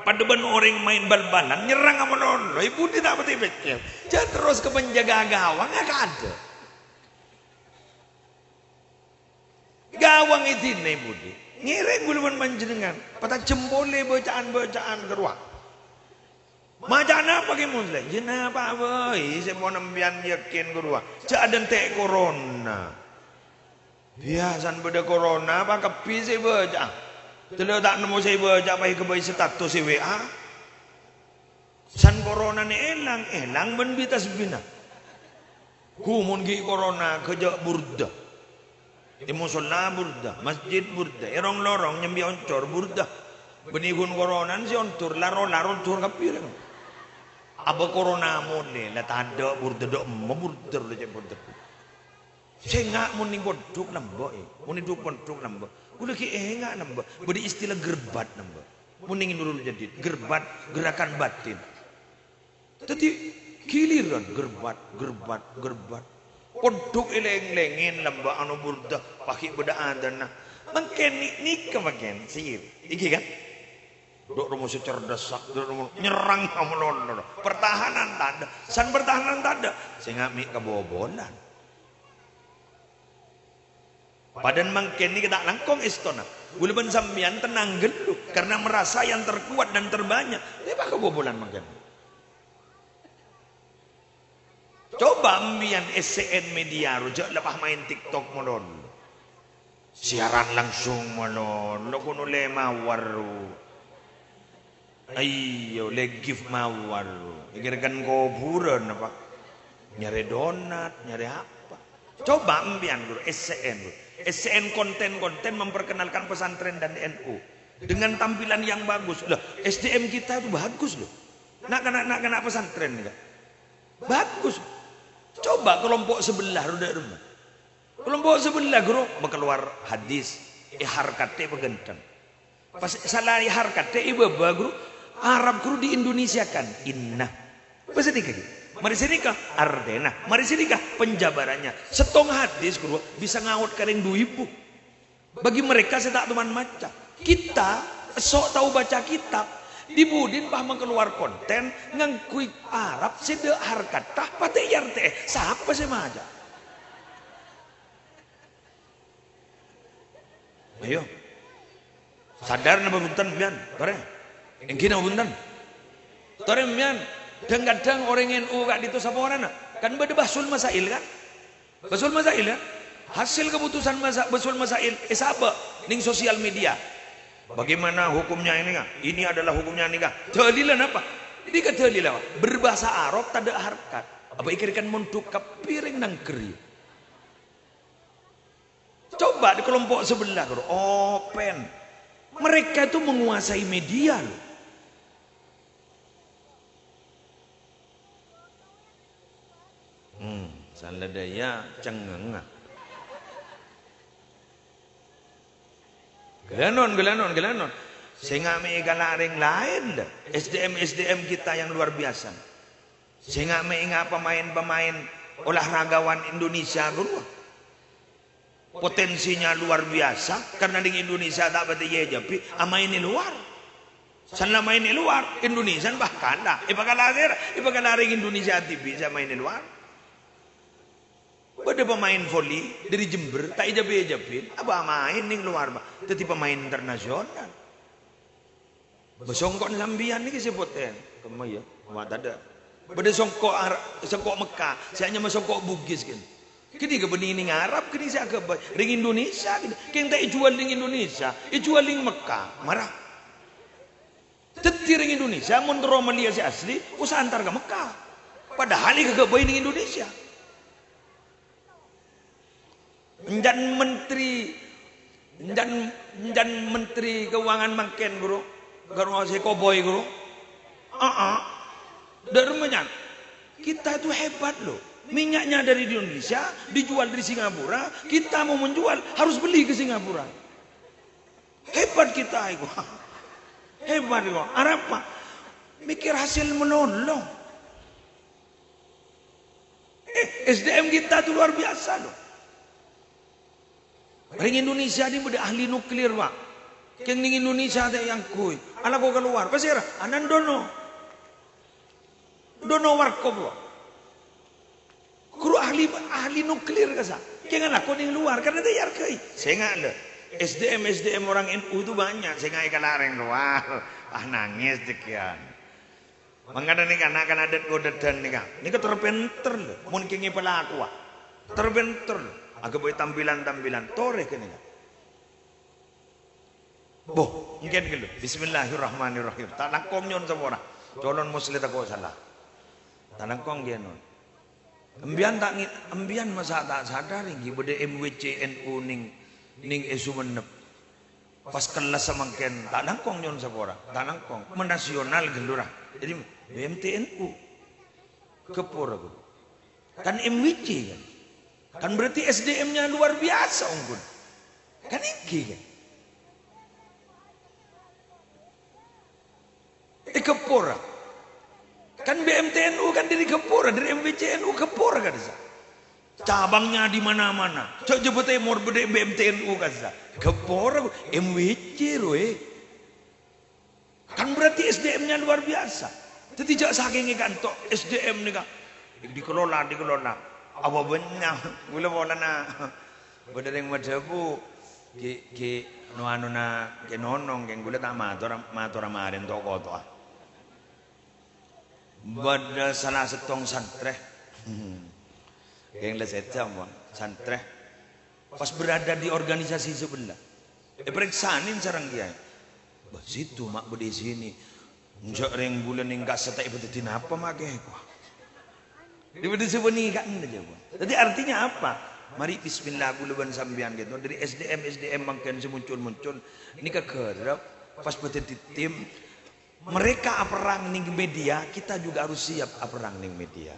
padâ bân orèng maèn bal-balan nyerrang amalolo, è budi ta' patè pèkkèr. Jhâ' terros ka penjaga gawang, ya, ta' adâ'. Gawang è dinna' è budi. Ngèrèng ghulâ bân panjhennengngan. Patajhem polè bâca'an-bâca'an karowa. Maca napa kèmon la? Jhâ' napa bhâi sè pon sampèyan yakin karowa. Jhâ' adântè' korona. Biyasana bâdâ korona, apa kabbhi sè èbâca'a? Dâlâ ta' nemmo sè èbâca'a, pas èghâbây status è W A. San koronana èlang, èlang bân bi-tasbina. Ghu mon ghi' korona, ghâjâ' burda. È mosolla burda, masjid burda, è rong-lorong nyambi oncor burda. Bânnè ghun koronana sè ondur, la-, la-, ondur kabbhi rèng. Apa korona molè, la tadâ' burda, dâ' emma burda, la cè' burda. Sènga' mon neng pondhuk lambâ', è. Mon neng pondhuk lambâ'. Ghulâ ghi' ènga' lambâ'. Bâdâ istilah gerbat lambâ'. Mon neng Nurul Jadid, gerbat, gerakan batin. Dhâddhi, ghiliran gerbat, gerbat, gerbat. Pondhuk èlèng-lèngèn lambâ' ano burda, paghi' bâdâ adânna. Mangkèn ni-, nèka mangkèn, sir. Iki kan? Dâ' remmo sè cerdas, dâ' remmo nyerrang amalolo. Pertahanan tadâ'. San pertahanan tadâ'. Sènga' mè' kabobolan. Padâna mangkèn nèka ta' langkong èstona. Ghulâ bân sampèyan tennang ghâllu karena merasa yang terkuat dan terbanyak. Nèka kabobolan mangkèn. Coba empèyan essè'è media ro, jhâ' la pas maèn TikTok malolo. Siaran langsung malolo, kono lè mawar ro. Iyâ, lè gift mawar ro. Èkèra kan kobhurân apa? Nyarè donat, nyarè apa? Coba empèyan, Bro, essè'è, Bro. Essè'è konten-konten memperkenalkan pesantren dan N U. Dengan tampilan yang bagus. Lah, S D M kita itu bagus, loh. Na'-kana', na'-kana' pesantren, ya. Bagus. Coba kelompok sebelah, roda rumah. Kelompok sebelah, Bro, makeluar hadis. È harkatè paghânteng. Pas sala è harkatè, è bâbâ, Bro. Arab, Bro, diindonesiakan. Inna. Pas nèka, Bro. Marè sè nèka, ardena. Marè sè nèka, penjabarannya. Sèttong hadis, Bro, bisa ngaot ka rèng du èbu. Bagi mereka sè ta' toman maca. Kita, so' tao baca kitab, di-budina pas makeluar konten ngangghuy Arab sè dâ' harkatè, patè' è artè'è. Sapa sè maca? Ayo. Sadar napa bhunten, sampèyan? Torè. Èngghi napa bhunten? Torè, sampèyan. Dhâng-kadhâng orèng N U ka'dinto saporana. Kan bâdâ Bahsul Masail, kan? Bahsul Masail, ya. Hasil keputusan masa-, Bahsul Masail, èsabâ' neng sosial media. Bagaimana hukumnya ini, kan? Ini adalah hukumnya ini, kan? Dalilnya apa? Ini kan dalil apa? Berbahasa Arab, tadâ' harkat. Apa èkèra kan mondhuk kabbhi rèng nangghâr, ya? Coba di kelompok sebelah, Bro. Open. Mereka itu menguasai media, loh. Hmm, saladâjâ cengngengnga. Ghâlânon, ghâlânon, ghâlânon. Sènga' mè' èkala' rèng laèn, dâ'. S D M, S D M kita yang luar biasa. Sènga' mè' ènga' pemain-pemain olahragawan Indonesia ghâruwa. Potensinya luar biasa, karena neng Indonesia ta' patè èjhâbhi, amaèn è luar. San la maèn è luar, Indonesia bâ' kala. Èpakala sèra, èpakala rèng Indonesia dhibi' sè maèn è luar. Bâdâ pemain voli dâri Jember, ta' èjhâbhi-èjhâbhi, abâ' maèn neng luar, Pak. Dhâddhi pemain internasional. Bâ songko'na sampèyan nèka sè potèn. Kemma, ya? Wa, tadâ'. Bâdâ songko' Ar-, songko' Mekka, sè anyama songko' Bugis, kan. Kènè' ghâbây neng Arab, kènè' sè aghâbây. Rèng Indonesia, kènè'. Kèng ta' èjhuwâl neng Indonesia, èjhuwâl neng Mekka. Mara. Dhâddhi rèng Indonesia, mon terro mellèya sè asli, usaha entar ka Mekka. Padahal èghâbây neng Indonesia. Èncan menteri, èncan, èncan menteri keuangan mangkèn, Bro. Karo sè kobhoy, Bro. Aa. Dâ' remma, èncan. Kita itu hebat, loh. Minyaknya dari Indonesia, dijual dari Singapura, kita mau menjual, harus beli ke Singapura. Hebat kita itu. Hebat itu. Arapa? Mikir hasil menolong. Eh, S D M kita itu luar biasa, loh. Rèng Indonesia nè bâdâ ahli nuklir, Pak. Kèng nèng Indonesia ta' èangghuy. Alako kalowar. Pasèra? Anandono. Dono warkop, Pak. Guru ahli, ahli nuklir kassa'. Kèng alako nèng lowar, karena ta' èargai. Sènga', lho. S D M, S D M orang N U itu banyak. Sènga' èkala rèng lowar. Ah, nangès dâgghiyan. Mangkana nèka, na'-kana' adat kodhâdhân nèka. Nèka terpenter, lho. Mon kèng èpalakowa. Terpenter, lho. Aghâbây tampilan-tampilan. Torè kènèka. Boh, engkèn ghâllu. Bismillahirrahmanirrahim. Ta' langkong nyo'on sapora. Colon Musleh tako' sala. Ta' langkong ngghi nyo'on. Embiyân ta' ngi-, embiyân masa' ta' sadar ènggi bâdâ M W C N U nèng, nèng è Songennep. Pas kellas samangkèn, ta' langkong nyo'on sapora. Ta' langkong. Menasional ghâllu ra. Jadi, B M T N U. Ghâppora, Bu. Kan M W C, kan? Kan berarti S D M-nya luar biasa, ongghu. Kan ènggi, kan? È ghâppora. Kan B M T N U kan dâri ghâppora, dâri M W C N U ghâppora ka'dissa'. Cabangnya di mana-mana. Jhâ' Jhâbâ Tèmor bâdâ B M T N U ka'dissa'. Ghâppora, M W C rowa. Kan berarti S D M-nya luar biasa. Dhâddhi jhâ' sakèng è kanto S D M nèka dikelola, dikelola. Apa bânnya'? Ghulâ polana bâdâ rèng madhâbu, ghi', ghi' no-anona Kè Nonong, kèng ghulâ ta' mator, mator marèn to-kotowa. Bâdâ sala sèttong santrè. Kèng la sèttong, mon, santrè. Pas berada di organisasi sebelah. Èparèksanè sareng kiyaè. Bâh, situ ma' bâdâ isinè. Enjâ' rèng bulân èngkassa ta' èpadhâddhi napa ma' kèya, kowa. Dibâdâ sè bânnè ka'dinto, jâ', kowa. Jadi artinya apa? Mari bismillah, ghulâ bân sampèyan gitu. Dari S D M, S D M mangkèn sè muncul-muncul. Nèka ghârâp, pas padhâddhi tim. Mereka aperrang nèng media, kita juga harus siap aperrang nèng media.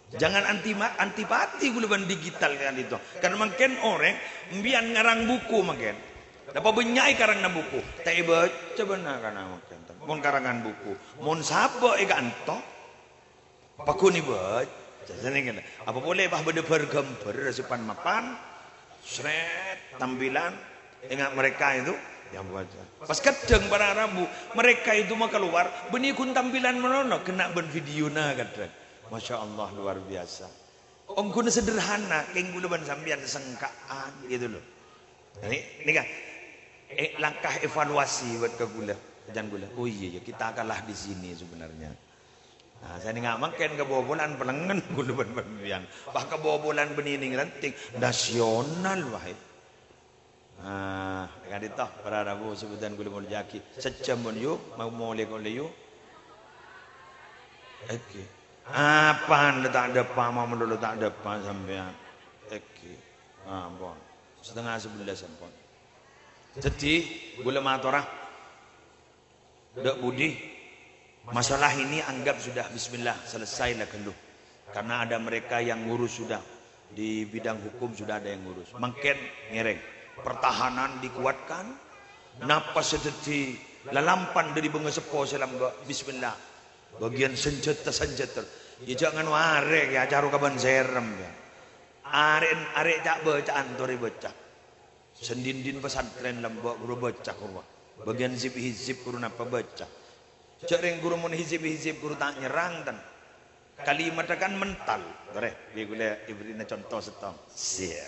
Jangan anti-, antipati ghulâ bân digital ka'dinto. Karena mangkèn orèng, embiyân ngarang buku mangkèn. Napa bânnya' èkarangnga buku? Ta' èbâca bân na'-kana' mangkèn. Mon karangan buku, mon sabâ' è ka'dinto, pagghun èbâca. Jârèya ngèn. Apa polè, bâh, bâdâ bâr-ghâmbhâr sè pan-mapan, srèt, tampilan, enggak mereka itu yang baca. Pas kadhâng para rabu, mereka itu mah keluar, bânnè ghun tampilan manono, kènè' bân videona kadhâng. Masya Allah, luar biasa. Ongghuna sederhana, kèng ghulâ bân sampèyan sengka'an, gitu loh. Nè-, nèka, eh, langkah evaluasi buat ka ghulâ, jhân ghulâ. Oh iya, ya, kita kalah di sini sebenarnya. Nah, sanènga' mangkèn kabobolan palengngen ghulâ bân sampèyan. Bâh, kabobolan bânnè nèng ranting nasional, bâh. Ah, ka'dinto para rabu sè bhâdhân ghulâ molja'aghi. Sajjhâm pon, yu, mau molè ka'dinto, yu. Oke. Apaan la ta' dâpa', mau malolo ta' dâpa' sampèyan. Oke. Ampon. Setengah sebelas ampon. Dhâddhi, ghulâ matora. Dâ' budi, masalah ini anggap sudah bismillah, selesai la ghâllu. Karena ada mereka yang ngurus sudah, di bidang hukum sudah ada yang ngurus. Mangkèn ngèrèng, pertahanan dikuatkan. Napa sè dhâddhi lalampan dâri bângaseppo sè lambâ', bismillah. Bagian senjata-senjata. Ya, jhâ' nganu arè', ya, caro ka bân serem, ya. Arè', arè' ca'-bâca'an torè bâca. Sè din-din pesantren lambâ' ghuru bâca, ghuru. Bagian hizib-hizib ghuru napa bâca. Jhâ' rèng ghuru mon hizib-hizib ghuru ta' nyerrang, ten. Kalimatta kan mental. Torè, bi' ghulâ èberri'na conto sèttong. Sia.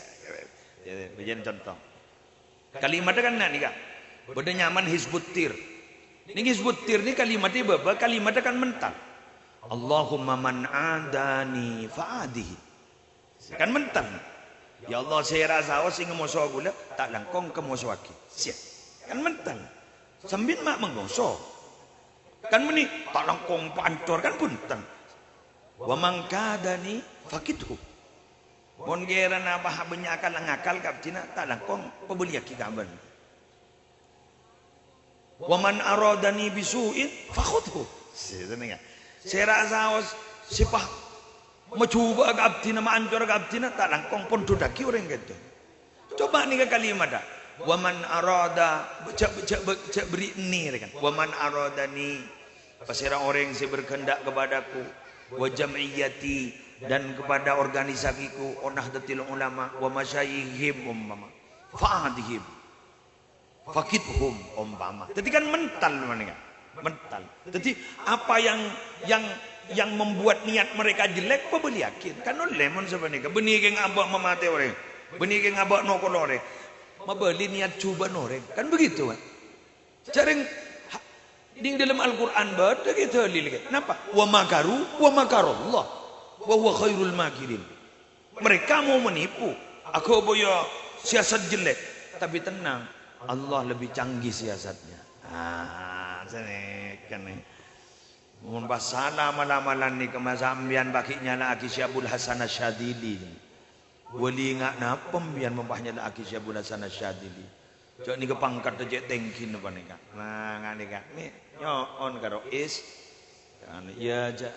Ya, bâjâna conto. Kalimatta kan na-, nèka. Bâdâ nyamana Hizbut Tahrir. Nèng Hizbut Tahrir nè kalimatta bâbâ, kalimatta kan mental. Allahumma man adani fa'adhihi. Kan mental. Ya Allah, sèra saos sè ngamoso ghulâ, ta' langkong kamosoaghi. Siap. Kan mental. Sampèyan ma' mangoso. Kan mènè, ta' langkong paancor, kan bhunten. Wa man kadani faqidhu. Mon kèrana bâh bânnya' akal ngakal ka abdhina, ta' langkong pabâliyaghi ka abâ'na. "Wa man aradani bisu'in fakhudhu." Sè-, sèra saos sè pa-, Majhubâ'â ka abdhina, maancora ka abdhina, ta' langkong pondhuttaghi orèng kènto. Coba nèka kalimatta. "Wa man arada," jhâ', jhâ', jhâ' berri' nèka kan. "Wa man aradani," pasèra orèng sè berkehendak kepadaku, "wa jam'iyyati," dan kepada organisasiku, Nahdlatul Ulama, "wa masyayikhihim," umpama, "fa'adhim." Fakidhum, umpama. Dhâddhi kan mental, mendingan. Mental. Dhâddhi, apa yang, yang, yang membuat niat mereka jelek, pabâliyaghi. Kan ollè mon sapanèka. Bânnè kèng abâ' mamatè orèng. Bânnè kèng abâ' nokol orèng. Mabâli niat jhubâ'na orèng. Kan begitu, kan? Jhâreng ha-, di dalam Al-Qur'an bâdâ ghi dalil, kan? Napa? "Wa makaru, wa makarallah. Wa huwa khairul makirin." Mereka mau menipu, aghâbâyâ siasat jelek, tapi tenang, Allah lebih canggih siasatnya. Ah, sanèka nè. Mon pas sala mal-amalan nèka, ma' sampèyan paghi' nyala'aghi Syekh Abul Hasan Asyadzili. Wali nga' napa sampèyan mon pas nyala'aghi Syekh Abul Hasan Asyadzili? Jhâ' nèka pangkatta cè' tèngghina panèka. Nah, nga' nèka. Nè, nyo'on karo is. Kan, iyâ, jhâ',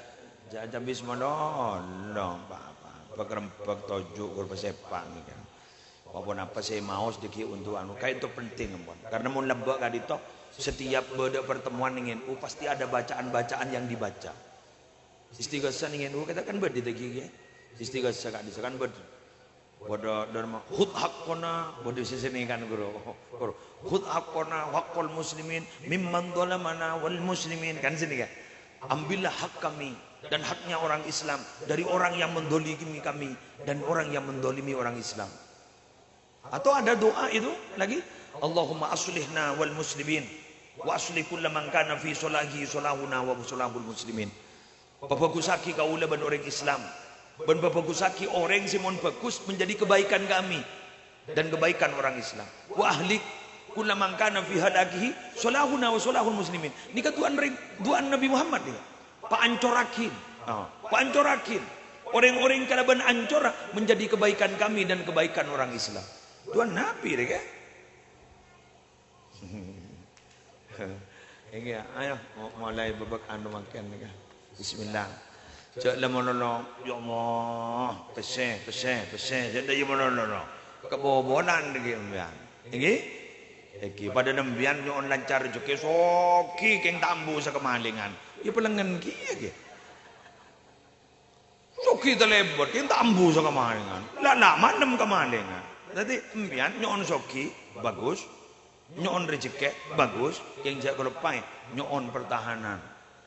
jhâ' cabis malolo, pa-apa. Bâk-rembâk toju' ghur pasèpa' nèka. Apa-napa sè maos dhâggi' untuk anu, kaènto penting, ampon. Karena mon lambâ' ka'dinto, setiap bâdâ pertemuan nèng N U, pasti ada bacaan-bacaan yang dibaca. Istighosah nèng N U, kita kan bâdâ dhâggi', ya. Istighosah ka'dinto kan bâdâ. Bâdâ dârma, "Khudz haqqana," bâdâ sè sènèkan, ghuru. Ghuru, "Khudz haqqana wa haqqal muslimin mimman zalamana wal muslimin." Kan sènèka. "Ambillah hak kami dan haknya orang Islam dari orang yang mendolimi kami dan orang yang mendolimi orang Islam." Atau ada doa itu lagi, "Allahumma aslihna wal muslimin, wa aslih kulla man kana fi salahi salahuna wa salahul muslimin." Pabhâghusaghi kaulâ bân orèng Islam, bân pabhâghusaghi orèng sè mon bhâghus menjadi kebaikan kami dan kebaikan orang Islam. "Wa ahlik kulla man kana fi halakihi salahuna wa salahul muslimin." Nèka du'ana rèng-, du'ana Nabi Muhammad nèka. "Paancoraghi." Oh, "paancoraghi orèng-orèng kalabân ancorra menjadi kebaikan kami dan kebaikan orang Islam." Du'ana Nabi nèka. Èngghi, ayo, mo-, molaè bâbâk anu mangkèn nèka. Bismillah. Jhâ' la malolo, "Ya Allah, pèssè, pèssè, pèssè." Jhâ' la iyâ malolo. Kabobolan dhâggi' sampèyan. Èngghi? Èngghi, padâ sampèyan nyo'on lancar rejhekkè, soghi kèng ta' ambu sakamalèngan. Iyâ, palengngen kèya, ghi. Soghi talèbât, kèng ta' ambu sakamalèngan. La, la, malem kamalèngan. Dhâddhi, sampèyan nyo'on soghi, bagus. Nyo'on rejhekkè, bagus. Kèng jhâ' kaloppaè, nyo'on pertahanan.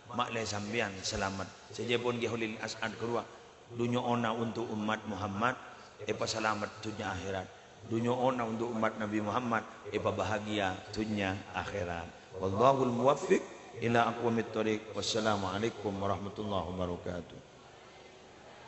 Ma'lè sampèyan salamet. Sajâ pon Kè Kholil As'ad ghâruwa, du nyo'ona untuk umat Muhammad, èpasalamet dhunnya akhèrat. Du nyo'ona untuk umat Nabi Muhammad, èpabahagia dhunnya akhèrat. Wallahul muwaffiq ila aqwamit thoriq. Wassalamualaikum warahmatullahi wabarakatuh.